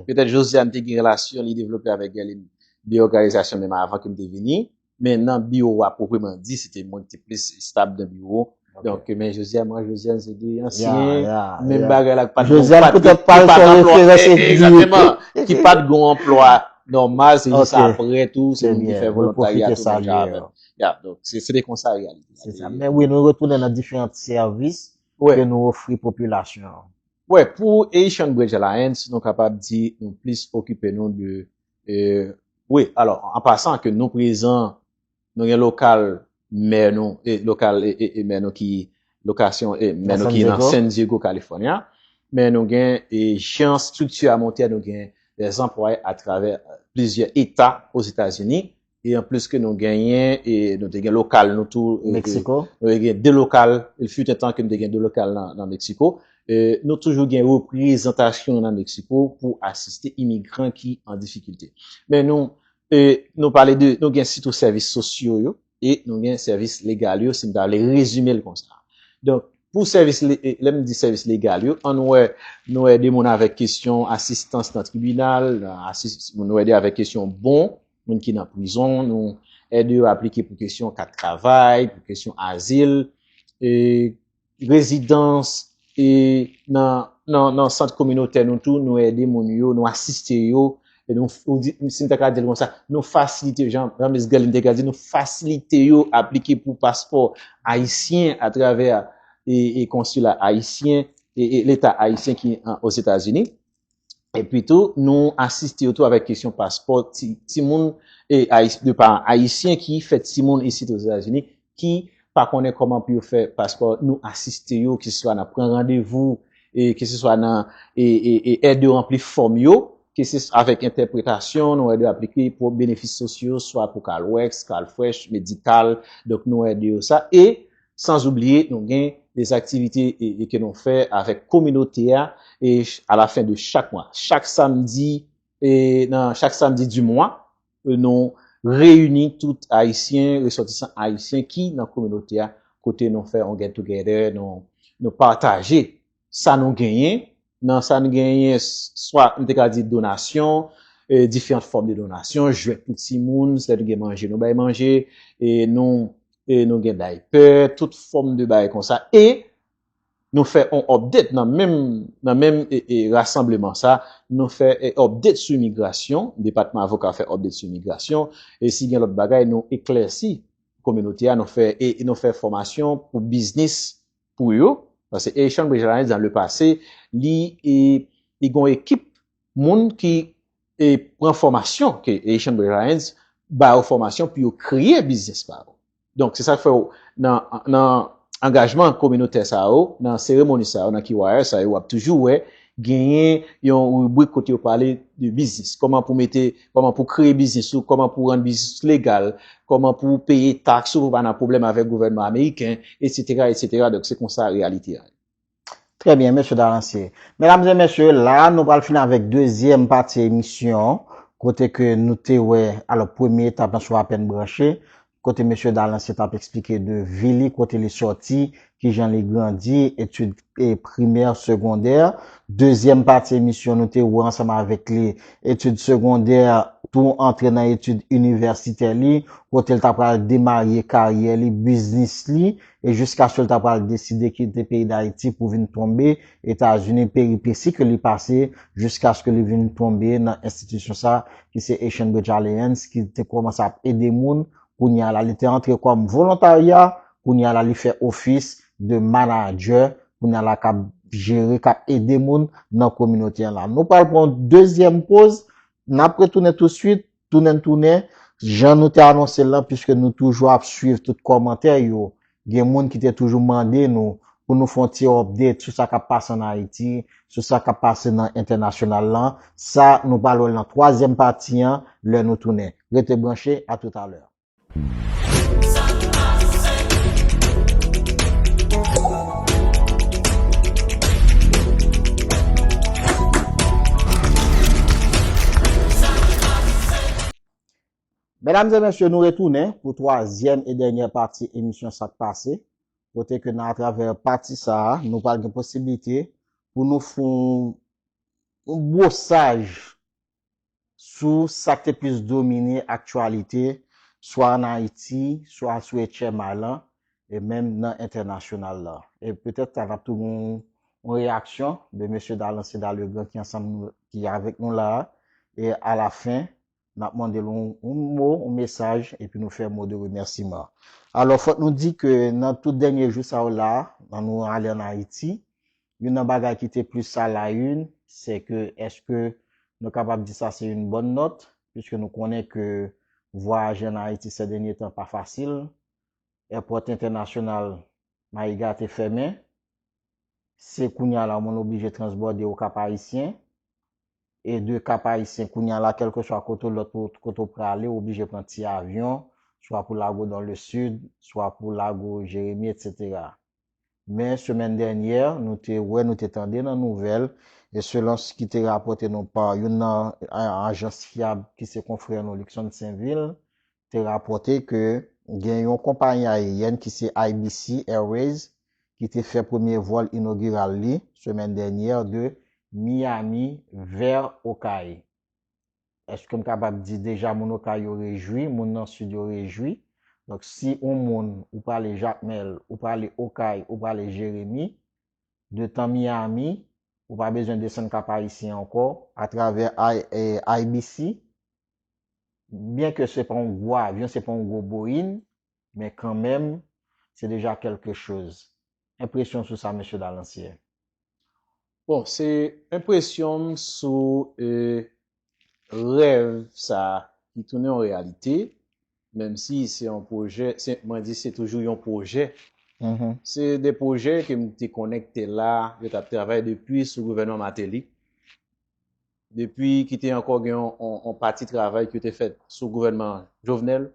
Petèt Josiane te gen relasyon li devlope avèk Guerline de òganizasyon menm avan ke m te vini. Men nan biwo a pwopreman di, se te mwen ki te plis estab nan biwo. Donk, men Josiane, mwen, Josiane, se de ansyen, menm bagay la, ki pa t, Josiane, petèt, pa l se yon referans, egzakteman, ki pa t gen yon anplwa nòmal, se jis apre tou, se moun ki fè volontarya tou, menm jan avè m. Ya, donk, se, se te konsa reyalite. Se sa. Men wi, nou retounen nan diferan sèvis ke nou ofri popilasyon an. Wi, pou Haitian Bridge Alliance, nou kapab di nou plis okipe nou de, e, wi, alò, an pasan ke nou prezan, nou gen lokal mè nou, e, lokal, e, e, e mè nou ki lokasyon, e, mè nou ki nan San Diego, California. Men nou gen, e, jan estrikti a monte a, nou gen dè anplwaye atravè plizyè eta Ozetazini. E anplis ke nou genyen, e nou te gen lokal nou tou, e, Meksiko. Nou te gen de lokal, il fut un temps ke nou te gen de lokal nan, nan Meksiko. E nou toujou gen reprezantasyon nan Meksiko pou asiste imigran ki an difikilte. Men nou, e, nou pale de, nou gen sitou sèvis sosyo yo, e nou gen sèvis legal yo, si m ta vle rezime l konsa. Donk, pou sèvis, e, lè m di sèvis legal yo, ann wè, nou ede moun avèk kesyon asistans nan tribinal, nou ede avèk kesyon bon, moun ki nan prizon, nou ede yo aplike pou kesyon kat travay, pou kesyon azil, e, rezidans, e nan, nan, nan sant kominotè nou tou, nou ede moun yo, nou asiste yo, e nou, ou di, si m ta ka di l konsa, nou fasilite, jan, jan Miss Guerline te ka di, nou fasilite yo aplike pou paspò ayisyen atravè, e, e konsila ayisyen, e, e leta ayisyen ki an, Ozetazini. Epi tou, nou asiste yo tou avèk kesyon paspò ti, timoun, e, ayis-, de paran ayisyen ki fè timoun isit Ozetazini, ki pa konnen kòman pou yo fè paspò, nou asiste yo, keseswa nan pran randevou, e keseswa nan, e, e, e ede yo ranpli fòm yo, keseswa avèk entèpretasyon, nou ede yo aplike pou benefis sosyo, swa pou CalWORKS, CalFresh, medikal, donk nou ede yo sa. E, san oubliye, nou gen de aktivite, e, e ke nou fè avèk kominote a, e ch-, a la fen de chak mwa. Chak samdi, e nan chak samdi di mwa, e nou reyini tout Ayisyen, resòtisan ayisyen ki nan kominote a, kote nou fè yon get together, nou, nou pataje sa nou genyen, nan sa nou genyen, swa, m te ka di donasyon, e, diferan fòm de donasyon, jwèt pou timoun, sètadi gen manje, nou bay manje, e nou, e nou gen daypè, tout fòm de bagay konsa. E nou fè yon update nan menm, nan menm, e, e, rasanbleman sa, nou fè, e, update sou imigrasyon, depatman avoka fè update sou imigrasyon, e si gen lòt bagay, nou eklèsi kominote a, nou fè, e, e nou fè fòmasyon pou biznis pou yo, paske Haitian Bridge Alliance, dans le passé, li, e, li gen yon ekip moun ki, e, pran fòmasyon, ke Haitian Bridge Alliance ba yo fòmasyon pou yo kreye biznis pa yo. Donk, se sa k fè w, nan, nan angajman kominotè sa yo, nan seremoni sa yo, nan Key Wire sa yo, w ap toujou wè genyen yon ribrik kote yo pale de biznis. Kòman pou mete, kòman pou kreye biznis ou, kòman pou rann biznis legal, kòman pou peye taks ou pou pa nan pwoblèm avèk gouvènman ameriken, etsetera, etsetera. Donk, se konsa reyalite a. Trè byen, mesye Dalancier. Medam e mesye, la, nou pral fini avèk dezyèm pati emisyon, kote ke nou te wè, alò, premye etap lan sou Apèn Branche, kote mesye Dalancier t ap eksplike de vi li, kote li sòti, kijan li grandi, etid e primè, segondè. Dezyèm pati emisyon, nou te wè ansanm avèk li etid segondè, tou antre nan etid inivèsitè li, kote l ta pral demare karyè li, biznis li, e jiskaske l ta pral deside kite peyi Dayiti pou vin tonbe Etazini, peripesi ke li pase jiskaske li vin tonbe nan enstitisyon sa ki se Haitian Bridge Alliance, ki te kòmanse ap ede moun. Kounye a la, li te antre kòm volontarya, kounye a la, li fè ofis de manadjè, kounye a la, k ap jere, k ap ede moun nan kominote an la. Nou pral pran yon dezyèm poz, n ap retounen tousuit, tounen, tounen, jan nou te anonse l lan, piske nou toujou ap swiv tout kòmantè yo. Gen moun ki te toujou mande nou pou nou fè yon ti update sou sa k ap pase ann Ayiti, sou sa k ap pase nan entènasyonal lan. Sa, nou pral wè l nan twazyèm pati an, lè nou tounen. Rete branche, a toutalè. Medam e mesye, nou retounen pou twazyèm e dènyè pati emisyon Sa k Pase, kote ke nan atravè pati sa a, nou pral gen posiblite pou nou fè yon, yon bwosaj sou sa k te plis domine aktyalite, swa ann Ayiti, swa sou H M I lan, e menm nan entènasyonal la. E petèt sa n ap tou gen yon, yon reyaksyon de mesye Dalancier Dalegrand ki ansanm nou, ki avèk nou la a. E alafen, n ap mande l yon, yon mo, yon mesaj, epi nou fè mo de remèsiman. Alò, fòk nou di ke nan tout dènye jou sa yo la, nan nou ale ann Ayiti, youn nan bagay ki te plis a la une, se ke èske nou kapab di sa se yon bòn nòt, piske nou konnen ke vwayaje ann Ayiti sè dènye tan pa fasil, èpòt entènasyonal Mayiga te fèmen, se kounye a la moun oblije transbòde o Kap Ayisyen, e de Kap Ayisyen kounye a la, kèlkeswa kote w lòt kote w prale, w oblije pran ti avyon, swa pou lago dans le sud, swa pou lago Jeremi, etsetera. Men semèn dènyè, nou te wè, nou te tande nan nouvèl, e selon s ki te rapòte nou pa youn nan a-, ajans fyab ki se konfrè nou Luckson Sainvil, te rapòte ke gen yon konpayi ayeryèn ki se I B C Airways ki te fè premye vòl inogiral li semèn dènyè de Miami vè Okay. Èske m kapab di deja moun Okay yo rejwi, moun nan Sid yo rejwi? Donk, si yon moun ou prale Jakmèl, ou prale Okay, ou prale Jeremi, de tan Miami, ou pa bezwen desann Kap Ayisyen ankò, atravè I-, eh, I B C, byen ke se pa yon gwo avyon, se pa yon gwo Boeing, men kanmenm, se deja kèlke choz. Enpresyon sou sa, mesye Dalancier? Bon, se enpresyon m sou, eh, rèv sa ki tounen yon reyalite, menm si se yon pwojè, se, mwen di se toujou yon pwojè. Se de pwojè ke m te konnen ki te la, yo t ap travay depi sou gouvènman Martelly. Depi ki te ankò gen yon, yon, yon pati travay ki te fèt sou gouvènman Jovenel.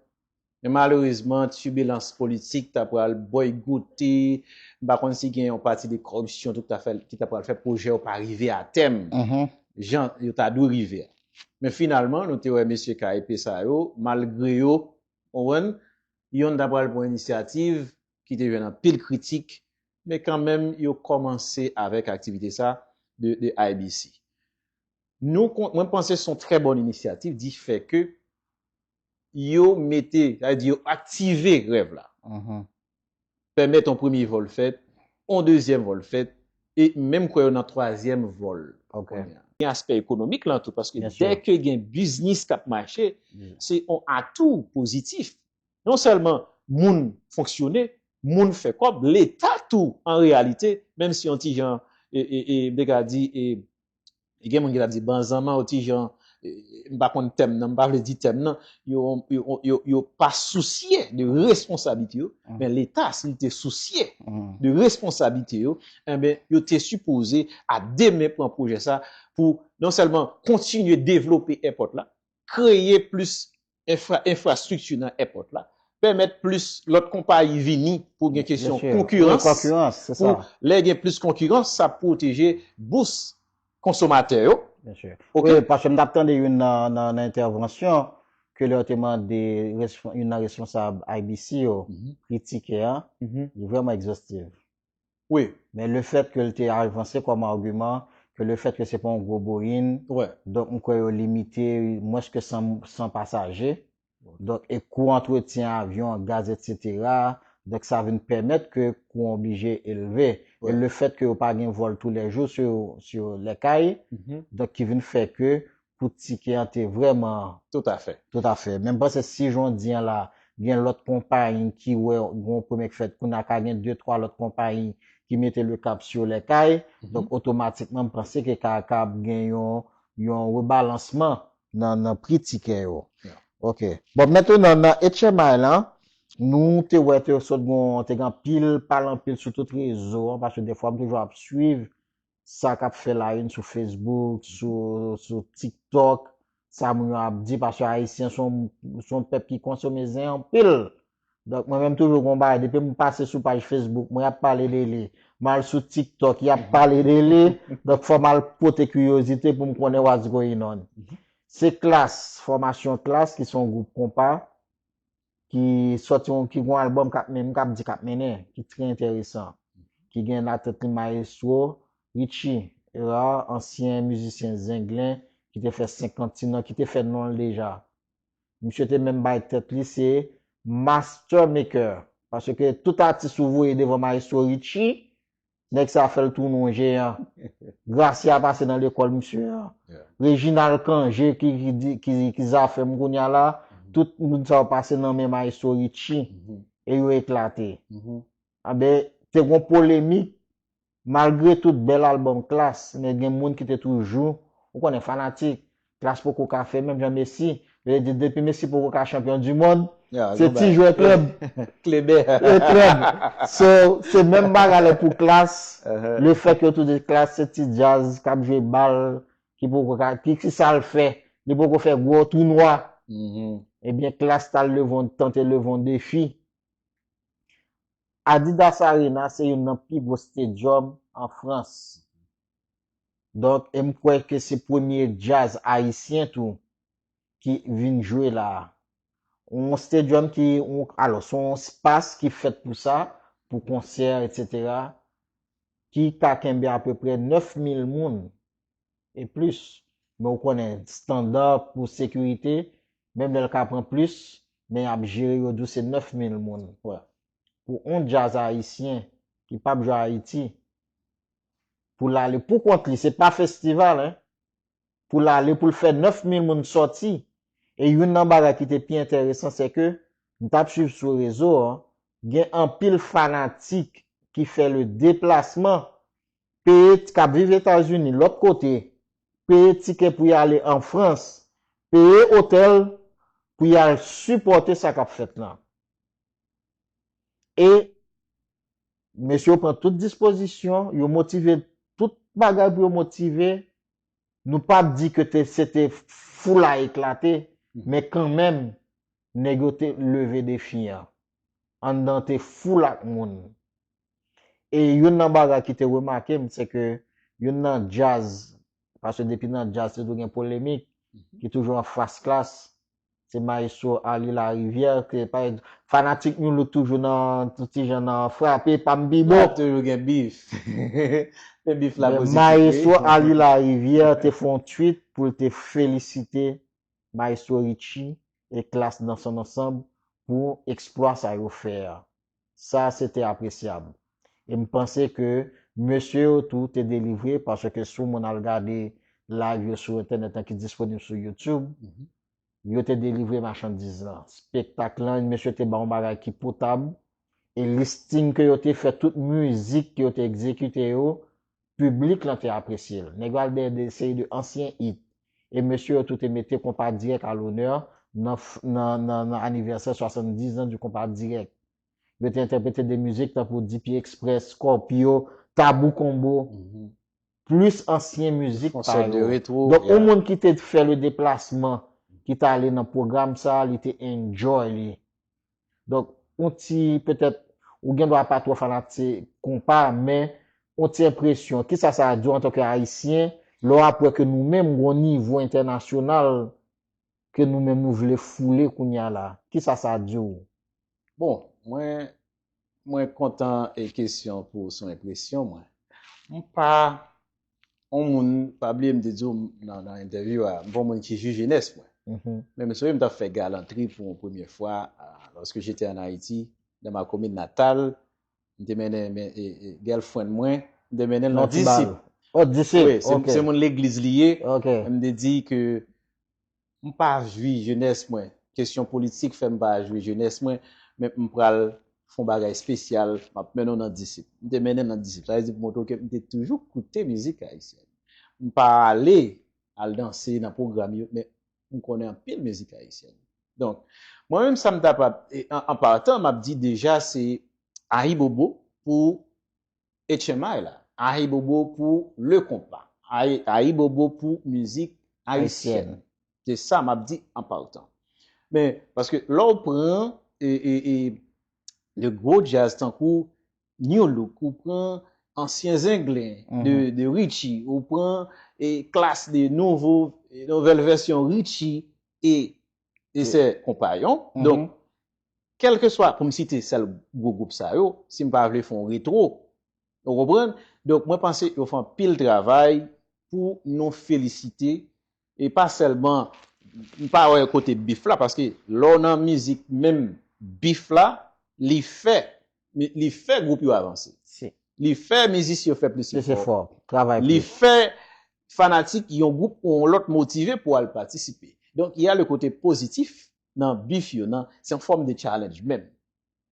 Men malerezman, tibilans politik ta pral bòykote, m pa konn si gen yon pati de kòripsyon tou ki ta fè, ki ta pral fè pwojè yo pa rive a tèm, jan yo ta dwe rive a. Men finalman, nou te wè mesye K E P sa yo, malgre yo, w konprann, yonn ta pral pran inisyativ ki te jwenn anpil kritik, men kanmenm yo kòmanse avèk aktivite sa de, de I B C. Nou kon-, mwen panse se yon trè bòn inisyativ, di fè ke yo mete, sa vle di yo aktive rèv la. Pèmèt yon premye vòl fèt, yon dezyèm vòl fèt, e menm kwè yo nan twazyèm vòl kounye a. Gen aspè ekonomik lan tou, paske dè ke gen biznis k ap mache, se yon atou pozitif. Non sèlman moun fonksyone, moun fè kòb, Leta tou, an reyalite, menm si yon ti jan, e, e, e, m te ka di, e, e gen moun ki ta di banzanman, yon ti jan, eh, m pa konn tèm nan, m pa vle di tèm nan, yo, yo, yo, yo pa sousye de responsablite yo, men Leta, si l te sousye de responsablite yo, enben, yo te sipoze a de men pran pwojè sa pou non sèlman kontinye devlope èpòt la, kreye plis enfra, enfrastrikti nan èpòt la, pèmèt plis lòt konpayi vini pou gen kesyon konkirans. Pou lè gen plis konkirans, sa pwoteje bous konsomatè yo. Oke. Wi, paske m t ap tande youn nan, nan, nan entèvansyon ke lè yo te mande youn nan responsab I B C yo kritike a, li vrèman egzostif. Wi. Men le fèt ke l te avanse kòm agiman ke le fèt ke se pa yon gwo Boeing, donk m kwè yo limite mwens ke san, san pasaje. Donk, e kou antretyen avyon an, gaz, etsetera. Donk, sa vin pèmèt ke kou an oblije elve. E le fèt ke yo pa gen vòl toulèjou sou, sou lèkay, donk, ki vin fè ke kou tikè an te vrèman. Toutafè. Toutafè. Men m panse si jan w di an la, gen lòt konpayi ki wè gen yon premye k fèt, kounye a ka gen de, twa lòt konpayi ki mete le kap sou lèkay. Donk, otomatikman, m panse ke ka, ka gen yon, yon rebalansman nan, nan pri tikè yo. Oke. Bon, mentnan nan H M I lan, nou te wè te sot gon, te gen anpil, pale anpil sou tout rezo an, paske defwa m toujou ap swiv sa k ap fè la une sou Facebook, sou, sou TikTok, sa moun yo ap di, paske Ayisyen se yon, se yon pèp ki konsome zen anpil. Donk, mwen menm toujou gon bagay, depi m pase sou paj Facebook, mwen ap pale de li. M al sou TikTok, y ap pale de li. Donk, fò m al pote kiryozite pou m konnen what's going on. Se Klass, fòmasyon Klass, ki se yon gwoup konpa, ki sòti yon, ki gon albòm k ap mennen, m k ap di k ap mennen, ki trè enteresan. Ki gen nan tèt li Maestro Richie Erard, ansyen mizisyen Zenglen, ki te fè senkant ti non, ki te fè non l deja. Misye te menm bay tèt li se Master Maker. Paske tout atis ou voye devan Maestro Richie, nèg sa fè l tounen yon jeyan. Gracia pase nan lekòl misye an. Reginald Cangé ki, ki, di- ki, ki zafè m kounye a la, tout moun sa yo pase nan men Maestro Richie. E yo eklate. Anben, te gon polemik, malgre tout bèl albòm Klass, men gen moun ki te toujou, ou konnen fanatik, Klass poko ka fè menm jan Messi. Yo te di depi Messi poko ka chanpyon di mond, se ti jwè klèb. Klebè. E klèb. So, se menm bagay la pou Klass. Le fèt ke yo toujou di Klass se ti djaz k ap jwe bal, ki poko ka, ki, ki sa l fè? Li poko fè gwo tounwa. Ebyen, Klass t al leve yon, tante leve yon defi. Adidas Arena se youn nan pi gwo stadium an Frans. Donk, e m kwè ke se premye djaz ayisyen tou ki vin jwe la a. Yon stadium ki, yon, alò, se yon espas ki fèt pou sa, pou konsè, etsetera, ki ka kenbe apeprè nèf mil moun e plis. Men ou konnen, estanda pou sekirite, menm lè l ka pran plis, men y ap jere yo di w se nèf mil moun. Pou yon djaz ayisyen ki p ap jwe Ayiti, pou l ale pou kont li, se pa festival, en, pou l ale, pou l fè nèf mil moun sòti. E youn nan bagay ki te pi enteresan, se ke m t ap swiv sou rezo an, gen anpil fanatik ki fè le deplasman, peye, k ap viv Etazini, lòt kote, peye tikè pou y ale an Frans, peye otèl pou y al sipòte sa k ap fèt lan. E mesye yo pran tout dispozisyon, yo motive tout bagay pou yo motive. Nou p ap di ke te, se te foul a eklate, men kanmenm, nèg yo te leve defi an. Anndan te foul ak moun. E youn nan bagay ki te remake m, se ke youn nan djaz, paske depi nan djaz, se toujou gen polemik, ki toujou anfas Klass, se Maestro Arly Larivière, ke pa, fanatik New Look toujou nan, ti jan nan frape, pa m pi bon. Toujou gen bif. Men bif la pozitif, wi. Maestro Arly Larivière te fè yon tweet pou l te felisite Maestro Richie e Klass dans son ensemble pou eksplwa sa yo fè a. Sa, se te apresyab. E m panse ke mesye yo tou te delivre, paske si w moun al gade live yo sou entènèt lan ki disponib sou YouTube, yo te delivre machandiz lan. Spektak lan, mesye te ba yon bagay ki potab, e listing ke yo te fè, tout mizik ke yo te egzekite yo, piblik lan te apresye l. Nèg yo al dèyè de seri de ansyen hit. E mesye yo tou te mete Konpa Dirèk a lonè nan, nan, nan, nan anivèsè swasanndiz an di Konpa Dirèk. Yo te entèprete de mizik tankou D P Express, Scorpio, Tabou Combo, plis ansyen mizik pa yo. Donk, yon moun ki te fè le deplasman, ki t ale nan pwogram sa, li te enjoy li. Donk, yon ti, petèt, ou gen dwa pa twò fanatik konpa, men yon ti enpresyon, kisa sa di w antanke Ayisyen, lè w ap wè ke nou menm, gon nivo entènasyonal, ke nou menm nou vle foule kounye a la? Kisa sa di w? Bon, mwen, mwen kontan e kesyon pou sou enpresyon mwen. M pa yon moun, pa bliye m te di w nan, nan entèvyou a, m pa yon moun ki jwi jenès mwen. Men m sonje m t ap fè galantri pou yon premye fwa, ah, lorsque j'étais en Haïti, dans ma commune natale, m te mennen men, e, e, girlfriend mwen, m te mennen l nan disip. Oh, disip. Wi, se, se moun legliz li ye. M te di ke m pa jwi jenès mwen. Kesyon politik fè m pa jwi jenès mwen, men m pral fè yon bagay espesyal, m ap mennen w nan disip. M te mennen l nan disip. Sa vle di pou montre w ke m te toujou koute mizik ayisyèn. M pa ale al danse nan pwogram yo, men m konnen anpil mizik ayisyèn. Donk, mwen menm sa m ta pa, e, an, an patan, m ap di deja se ayibobo pou H M I la. Ayibobo pou le konpa. Ayi, ayibobo pou mizik ayisyèn. Se sa m ap di an patan. Men, paske lè w pran e, e, e, le gwo djaz tankou New Look, ou pran ansyen Zenglen de, de Richie, ou pran e klas de nouvo, e nouvèl vèsyon Richie e, e sè konpayon. Donk, kèlkeswa, pou m site sèl gwo gwoup sa yo, si m pa vle fè yon retwo, ou konprann? Donk, mwen panse yo fè anpil travay pou nou felisite, e pa sèlman, m pa wè kote bif la, paske lè w nan mizik menm, bif la, li fè, li fè gwoup yo avanse. Li fè mizisyen yo fè plis efò. Li fè fanatik yon gwoup ou yon lòt motive pou al patisipe. Donk, y a le kote pozitif nan bif yo, nan, se yon fòm de challenge menm.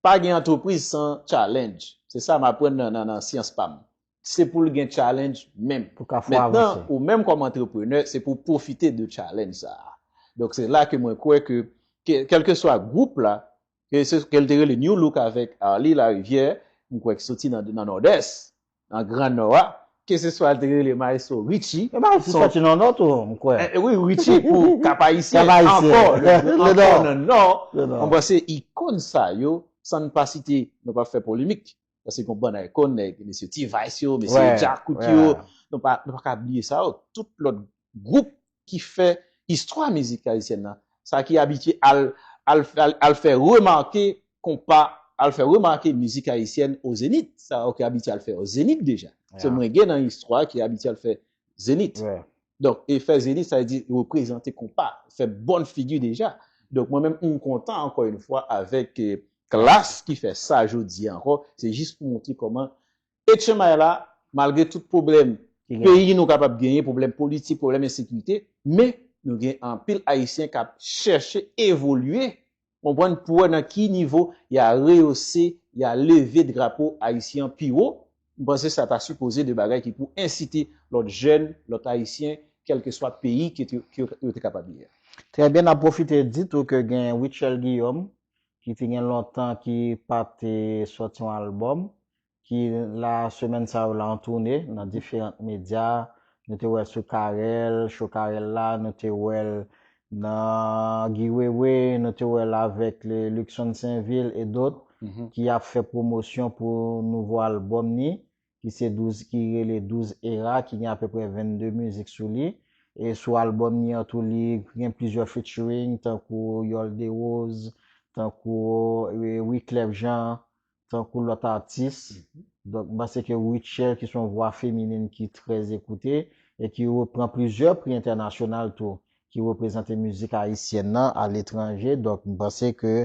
Pa gen antrepriz san challenge. Se sa m aprann nan, nan, nan syans pa m. Se pou l gen challenge menm. Mentnan, ou menm kòm antreprenè, se pou w pwofite de challenge sa a. Donk, se la ke mwen kwè ke, ke kèlkeswa gwoup la, ke se, ke l te rele New Look avèk Arly Larivière, m kwè ki soti nan, nan Nòdès, nan Gran Nò a, keseswa l te rele Maestro Richie. E Maestro soti nan Nò tou, m kwè. E, wi, Richie pou Kap Ayisyen, ankò, le, ankò nan Nò. Mwen panse ikòn sa yo, san n pa site, nou p ap fè polemik, paske gon bann ikòn, nèg, mesye T-Vice yo, mesye Djakout yo, nou pa, nou pa ka bliye sa yo. Tout lòt gwoup ki fè istwa mizik ayisyèn nan. Sa ki abitye al, al, al, al fè remake konpa, al fè remake mizik ayisyèn o Zenith. Sa yo ki abitye al fè o Zenith deja. Se mwen gen nan istwa ki abitye al fè Zenith. Donk, e fè Zenith, sa vle di reprezante konpa, fè bòn figi deja. Donk, mwen menm, m kontan, ankò yon fwa, avèk, e, klas ki fè sa jodi a ankò. Se jis pou montre kòman H M I la, malgre tout pwoblèm peyi nou kapab genyen, pwoblèm politik, pwoblèm ensekirite, men nou gen anpil Ayisyen k ap chèche evolye, konprann, pou wè nan ki nivo y a reyose, y a leve drapo ayisyen an pi wo. M panse sa ta sipoze de bagay ki pou ensite lòt jèn, lòt Ayisyen, kèlkeswa peyi ke te, ke yo te kapab ye a. Trè byen, n ap pwofite di tou ke gen Rutshelle Guillaume, ki te gen lontan ki pa te sòti yon albòm, ki la semèn sa yo la an toune nan diferan medya. Nou te wè l sou Carel, show Carel la, nou te wè l nan Guy Wewe, nou te wè l avèk le Luckson Sainvil e dòt, ki ap fè pwomosyon pou nouvo albòm ni, ki se douz, ki rele douz Era, ki gen apeprè vennde mizik sou li. E sou albòm ni an tou, li gen plizyè featuring, tankou Yol Derose, tankou, e, Wyclef Jean, tankou lòt atis. Donk, m panse ke Rutshelle, ki se yon vwa feminin ki trè ekoute e ki repran plizyè pri entènasyonal tou, ki reprezante mizik ayisyèn nan aletranje. Donk, m panse ke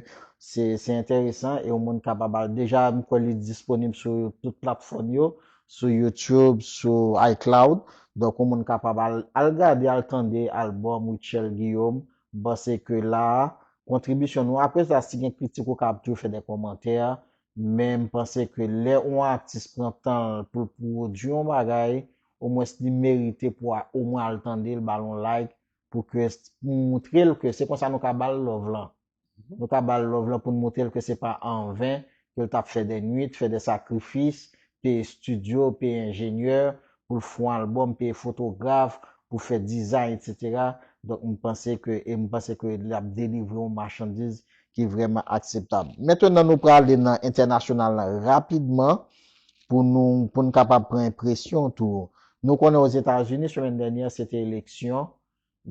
se, se enteresan e yon moun kapab al, deja, m kwè li disponib sou tout platfòm yo, sou YouTube, sou iCloud. Donk, yon moun kapab al, al gade, al tande albòm Rutshelle Guillaume. M panse ke la a, kontribisyon nou. Apre sa, si gen kritik, ou ka ap toujou fè de kòmantè, men m panse ke lè yon atis pran tan l pou l pwodui yon bagay, omwens li merite pou a, omwen al tande l, ba l yon like, pou ke, pou moutre l ke se konsa nou ka ba l love lan. Nou ka ba l love lan pou n moutre l ke se pa anven ke l t ap fè de nuit, fè de sakrifis, peye estidyo, peye enjenyè, pou l fè yon albòm, peye fotograf, pou fè dizay, etsetera. Donk, m panse ke, e m panse ke l ap delivre yon machandiz ki vrèman akseptab. Mentnan, nou prale nan entènasyonal lan rapidman pou nou, pou n kapab pran enpresyon tou. Nou konnen Ozetazini, semèn dènyè, se te eleksyon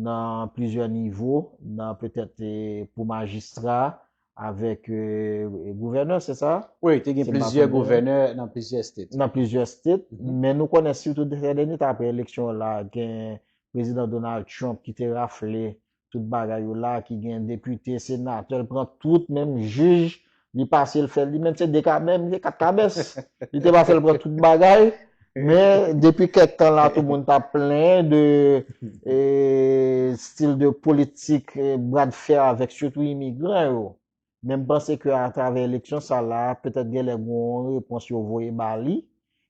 nan plizyè nivo, nan petèt, eh, pou majistra avèk, eh, gouvènè, se sa? Wi, te gen plizyè gouvènè nan plizyè state. Nan plizyè state, men nou konnen sitou de sè dènye tan apre eleksyon la, gen prezidan Donald Trump ki te rafle tout bagay yo la, ki gen depite, senatè, l pran tout, menm jij, li pase, l fè, li menm se de ka, menm se kat kabès. Li te pase, l pran tout bagay, men depi kèk tan la, tout moun t ap plenyen de, eh, stil de politik, eh, bra de fè avèk sitou imigran yo. Men m panse ke atravè eleksyon sa la, petèt genlè gen yon repons yo voye ba li,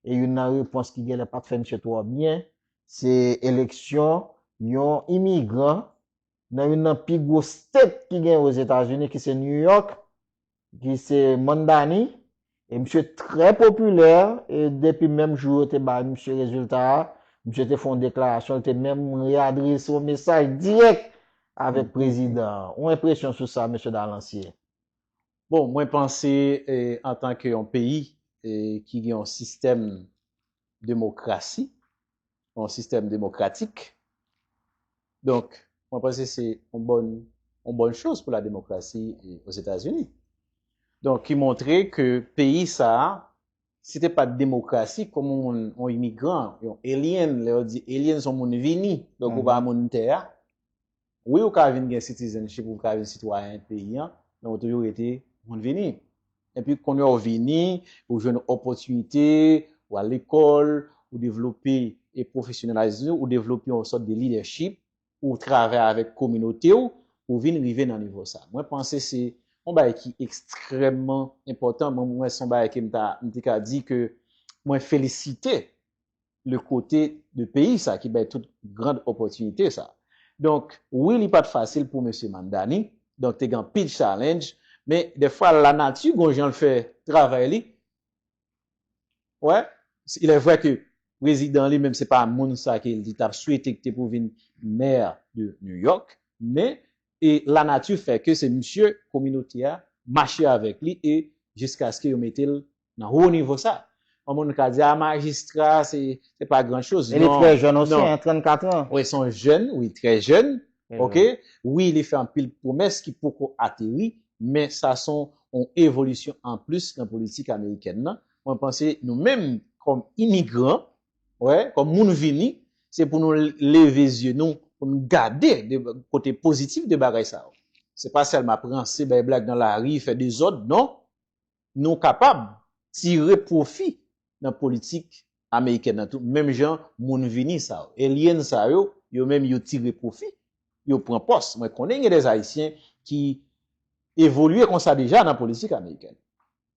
e youn nan repons ki genlè pa t fè misye twò byen, se eleksyon yon imigran nan youn nan pi gwo state ki gen Ozetazini, ki se New York, ki se Mamdani, e misye trè popilè, e depi menm jou yo te bay misye rezilta a, misye te fè yon deklarasyon, li te menm readrese yon mesaj dirèk avèk prezidan an. Yon enpresyon sou sa, mesye Dalancier? Bon, mwen panse, eh, antanke yon peyi, eh, ki gen yon sistèm demokrasi, yon sistèm demokratik, donk, mwen panse se yon bòn, yon bòn choz pou la demokrasi, eh, Ozetazini. Donk, ki montre ke peyi sa a, si te pa t demokrasi, kòm yon moun, yon imigran, yon alien, lè yo di alien, se yon moun vini, donk ou pa moun tè a. Wi, ou ka vin gen citizenship, ou ka vin sitwayen peyi an, men ou toujou rete moun vini. Epi kounye a ou vini, ou jwenn opòtinite, ou al lekòl, ou devlope e pwofesyonalizm ou, ou devlope yon sòt de leadership, ou travay avèk kominote w, ou vin rive nan nivo sa. Mwen panse se yon bagay ki ekstrèmman enpòtan. Mwen, mwen se yon bagay ke m ta, m te ka di ke mwen felisite le kote de peyi sa ki bay tout grand opòtinite sa. Donk, wi, li pa t fasil pou mesye Mamdani. Donk, te gen anpil challenge. Men, dèfwa, lanati gon jan l fè travay li. Wè, il est vrai ke prezidan li menm, se pa moun sa ke li t ap swete ki te pou vin mè de New York. Men, e lanati fè ke se misye kominote a mache avèk li e jiskaske yo mete l nan wo nivo sa. Yon moun ka di, a, majistra, se, se pa gran choz. E li trè jèn osi, hein, trannkat an. Wi, se yon jèn, wi, trè jèn. Oke? Wi, li fè anpil pwomès ki poko ateri, men sa se yon evolisyon anplis nan politik amerikèn nan. Mwen panse nou menm, kòm imigran, wè, kòm moun vini, se pou nou leve zye nou, pou nou gade de kote pozitif de bagay sa yo. Se pa sèlman ap ranse, bay blag nan lari, fè dezòd, non. Nou kapab tire pwofi nan politik amerikèn nan tou, menm jan moun vini sa yo. Alien sa yo, yo menm yo tire pwofi, yo pran pòs. Mwen konnen gen de Ayisyen ki evolye konsa deja nan politik amerikèn.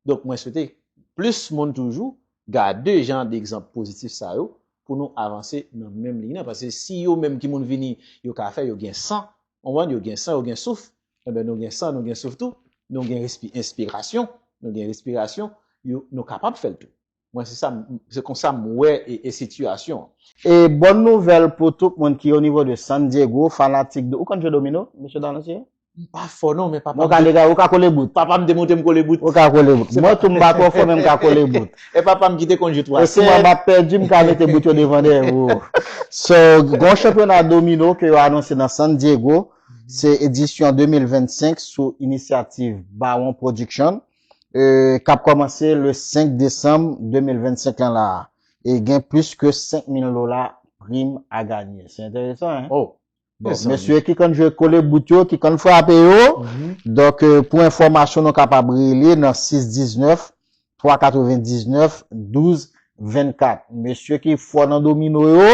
Donk, mwen swete plis moun toujou gade jan de egzanp pozitif sa yo pou nou avanse nan menm liy nan. Paske si yo menm ki moun vini, yo ka fè, yo gen san, konprann, yo gen san, yo gen souf, enben nou gen san, nou gen souf tou, nou gen respi-, enspirasyon, nou gen respirasyon, yo, nou kapab fè l tou. Mwen, se sa, m- se konsa m wè e, e sitiyasyon an. E bòn nouvèl pou tout moun ki o nivo de San Diego, fanatik de, ou konn jwe domino, mesye Dalancier? M pa fò non, men papa Bon, m te- kale, ou ka kole bout. Papa m te montre m kole bout. Ou ka kole bout. Mwen tou m pa twò fò, men m ka kole bout. E papa m ki te konn jwe twa sèt. E si mwen pa pèdi, m ka mete bout yo devan dèyè ou. So, gon chanpyona domino ke yo anonse nan San Diego, se edisyon de mil vennsenk sou inisyativ Bawon Production, e, k ap kòmanse le senk desanm de mil vennsenk lan la. E gen plis ke senk mil dola prim a ganye. Se enteresan, hein? Oh, Bon, mesye ki konn jwe kole bout yo, ki konn frape yo. Donk, euh, pou enfòmasyon, nou kapab rele nan sis diznèf, twa katrevendiznèf, douz vennkat. Mesye ki fò nan domino yo,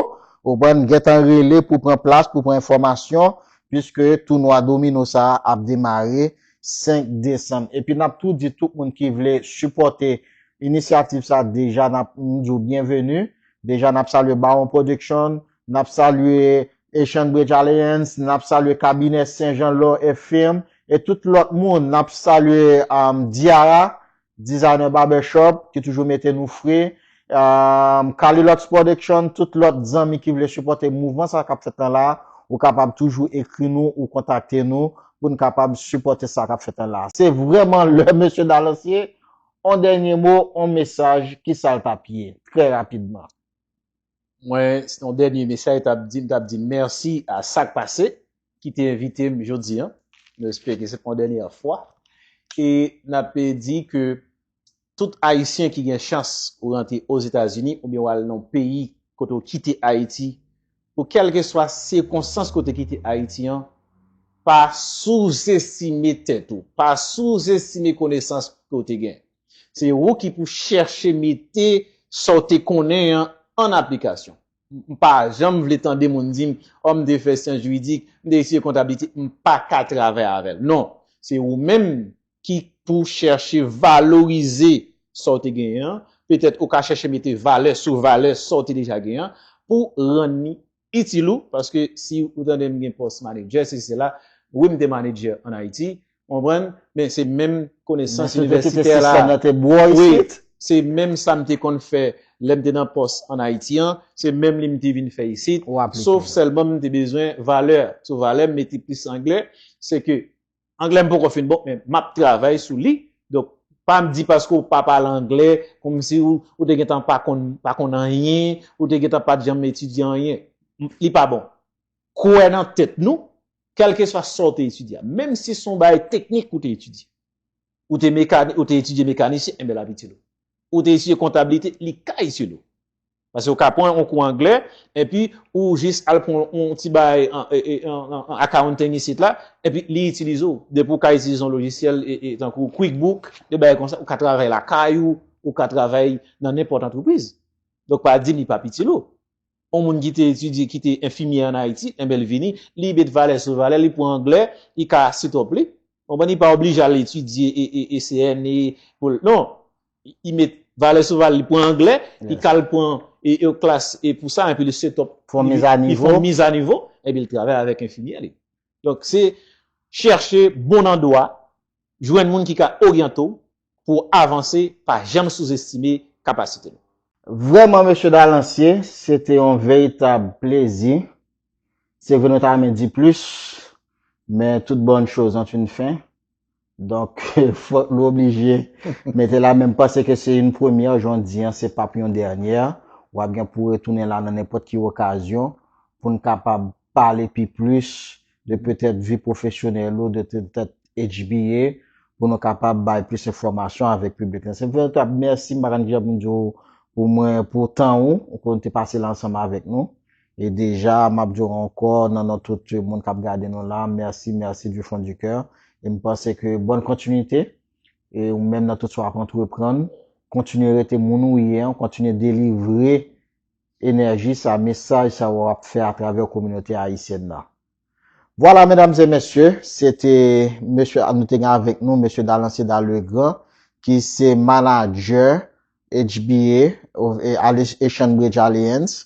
ou pran gentan rele pou pran plas, pou pran enfòmasyon, piske tounwa domino sa a ap demare senk desanm. Epi n ap tou di tout moun ki vle sipòte inisyativ sa a, deja n ap, nou di w byenveni. Deja n ap salye Bawon Production, n ap salye Haitian Bridge Alliance, n ap salye Kabinè Senjan Law Firm, e tout lòt moun. N ap salye um, Diara, Designer Barbershop, ki toujou mete nou fre. Um, Kalilox Production, tout lòt zanmi ki vle sipòte mouvman sa k ap fèt lan la, ou kapab toujou ekri nou ou kontakte nou pou n kapab sipòte sa k ap fèt lan la. Se vrèman lè, mesye Dalancier, on dènye mo, on mesaj, ki sa l t ap ye, trè rapidman. Mwen, se yon dènye mesaj, t ap di, m t ap di mèsi a sa k pase, ki te envite m jodi an. Nou espere ke se pa yon dènyè fwa. E n ap di ke tout Ayisyen ki gen chans ou rantre Ozetazini oubyen w al nan yon peyi kote w kite Ayiti, pou kèlkeswa sikonstans kote kite Ayiti an, pa souzestime tèt ou, pa souzestime konesans ke w te gen. Se ou ki pou chèche mete sa w te konnen an an aplikasyon. M pa janm vle tande moun di m, o, m te fè syans jiridik, m te etidye kontablite, m pa ka travay avè l. Non, se ou menm ki pou chèche valorize sa w te genyen an. Petèt ou ka chèche mete valè sou valè sa w te deja genyen an pou rann li itil ou, paske si ou tande m gen pòs manager, sesi sela, wi, m te manager an Ayiti, konprann, men se menm konesans inivèsitè la. Wi, se menm sa m te konn fè lè m te nan pòs an Ayiti an, se menm li m te vin fè isit, sof sèlman m te bezwen valè. Sou valè, m mete plis anglè, se ke anglè m poko fin bon, men m ap travay sou li. Donk, pa m di paske w pa pale anglè, kòmsi ou, ou te gentan pa konn, pa konn anyen, ou te gentan pa t janm etidye anyen. Li pa bon. Kwè nan tèt nou, kèlkeswa sa w te etidye a. Menm si se yon bagay teknik ou te etidye. Ou te mekani, ou te etidye mekanisyen, enben l ap itil ou. Ou te etidye kontablite, li ka itil ou. Paske ou ka pran yon kou anglè, epi ou jis al pran yon ti bagay an, e, e, an, an, an accounting isit la, epi li itilize w. Depi ou ka itilize yon lojisyèl, e, e, tankou QuickBook, de bagay konsa, ou ka travay lakay ou, ou ka travay nan nenpòt antrepriz. Donk, pa di m li p ap itil ou. Yon moun ki te etidye, ki te enfimyè an Ayiti, enben l vini, li met valè sou valè, li pran anglè, li ka sitòp li. Konprann, li pa oblije al etidye e, e, e C N E pou l. Non, li met valè sou valè, li pran anglè, li ka al pran e, e klas e pou sa, epi li sitòp. Fè yon mizanivo, epi li travay avèk enfimyè li. Donk, se chèche bon andwa, jwenn moun ki ka oryante w pou w avanse, pa janm souzestime kapasite nou. Vrèman, mesye Dalancier, se te yon veritab plezi. Se vre nou ta renmen di plis, men toute bonne chose ont une fin. Donk, fòk nou oblije mete la, men m panse ke se yon premyè, jan w di an, se p ap yon dènyè. W ap gen pou retounen la nan nenpòt ki okazyon pou n kapab pale pi plis de petèt vi pwofesyonèl ou, de petèt H B A, pou nou kapab bay plis enfòmasyon avèk piblik la. Se veritab mèsi, m pa konn kijan pou m di w, pou mwen, pou tan ou, ou konn te pase la ansanm avèk nou. E deja, m ap di w ankò, nan non tout moun k ap gade nou la, mèsi, mèsi du fond du cœur. E m panse ke bòn kontinite, e ou menm nan tout sa w ap antreprann, kontinye rete moun ou ye an, kontinye delivre enèji sa, mesaj sa w ap fè atravè kominote ayisyèn nan. Vwala, medam e mesye, se te mesye nou te gen avèk nou, mesye Dalancier Dalegrand, ki se manadjè H B A, e, Haitian Bridge Alliance,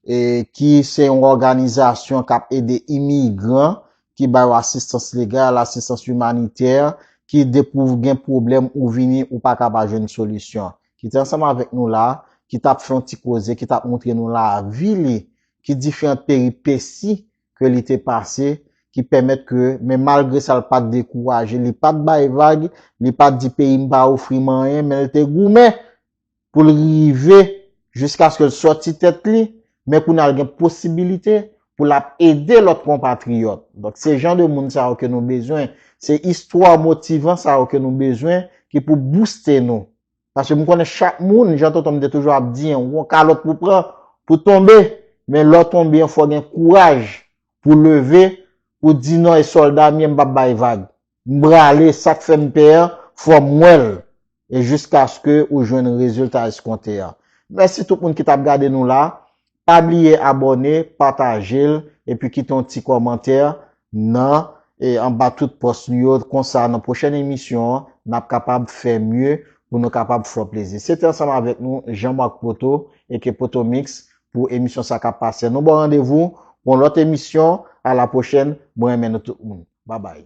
e, ki se yon òganizasyon k ap ede imigran, ki ba yo asistans legal, asistans imanitè, ki depi w gen pwoblèm ou vini, ou pa ka pa jwenn solisyon. Ki te ansanm avèk nou la, ki t ap fè yon ti koze, ki t ap montre nou lavi li, ki diferan peripesi ke li te pase, ki pèmèt ke, men malgre sa, l pa t dekouraje, li pa t bay vag, li pa t di peyi m pa ofri m anyen, men l te goumen pou l rive jiskaske l sòti tèt li, men kounye a l gen posibilite pou l ap ede lòt konpatriyòt. Donk, se jan de moun sa yo ke nou bezwen. Se istwa motivan sa yo ke nou bezwen ki pou bouste nou. Paske m konnen chak moun, jan tonton m te toujou ap di, yon kalòt pou pran, pou tonbe. Men lè w tonbe an, fò w gen kouraj pou leve, pou di non, e sòlda m ye, m p ap bay vag. M prale, sa k fè m pè an, fò m wè l. E jiskaske ou jwenn rezilta eskonte a. Mèsi tout moun ki t ap gade nou la. Pa bliye abòne, pataje l, epi kite yon ti kòmantè nan, e, anba tout pòs nou yo. Konsa, nan pwochèn emisyon an, n ap kapab fè mye pou nou kapab fè w plezi. Se te ansanm avèk nou, Jean Marc Poto, aka Poto Mix, pou emisyon sa k ap pase. Nou ba w randevou yon lòt emisyon. A la pwochèn. Mwen renmen nou tout moun. Babay.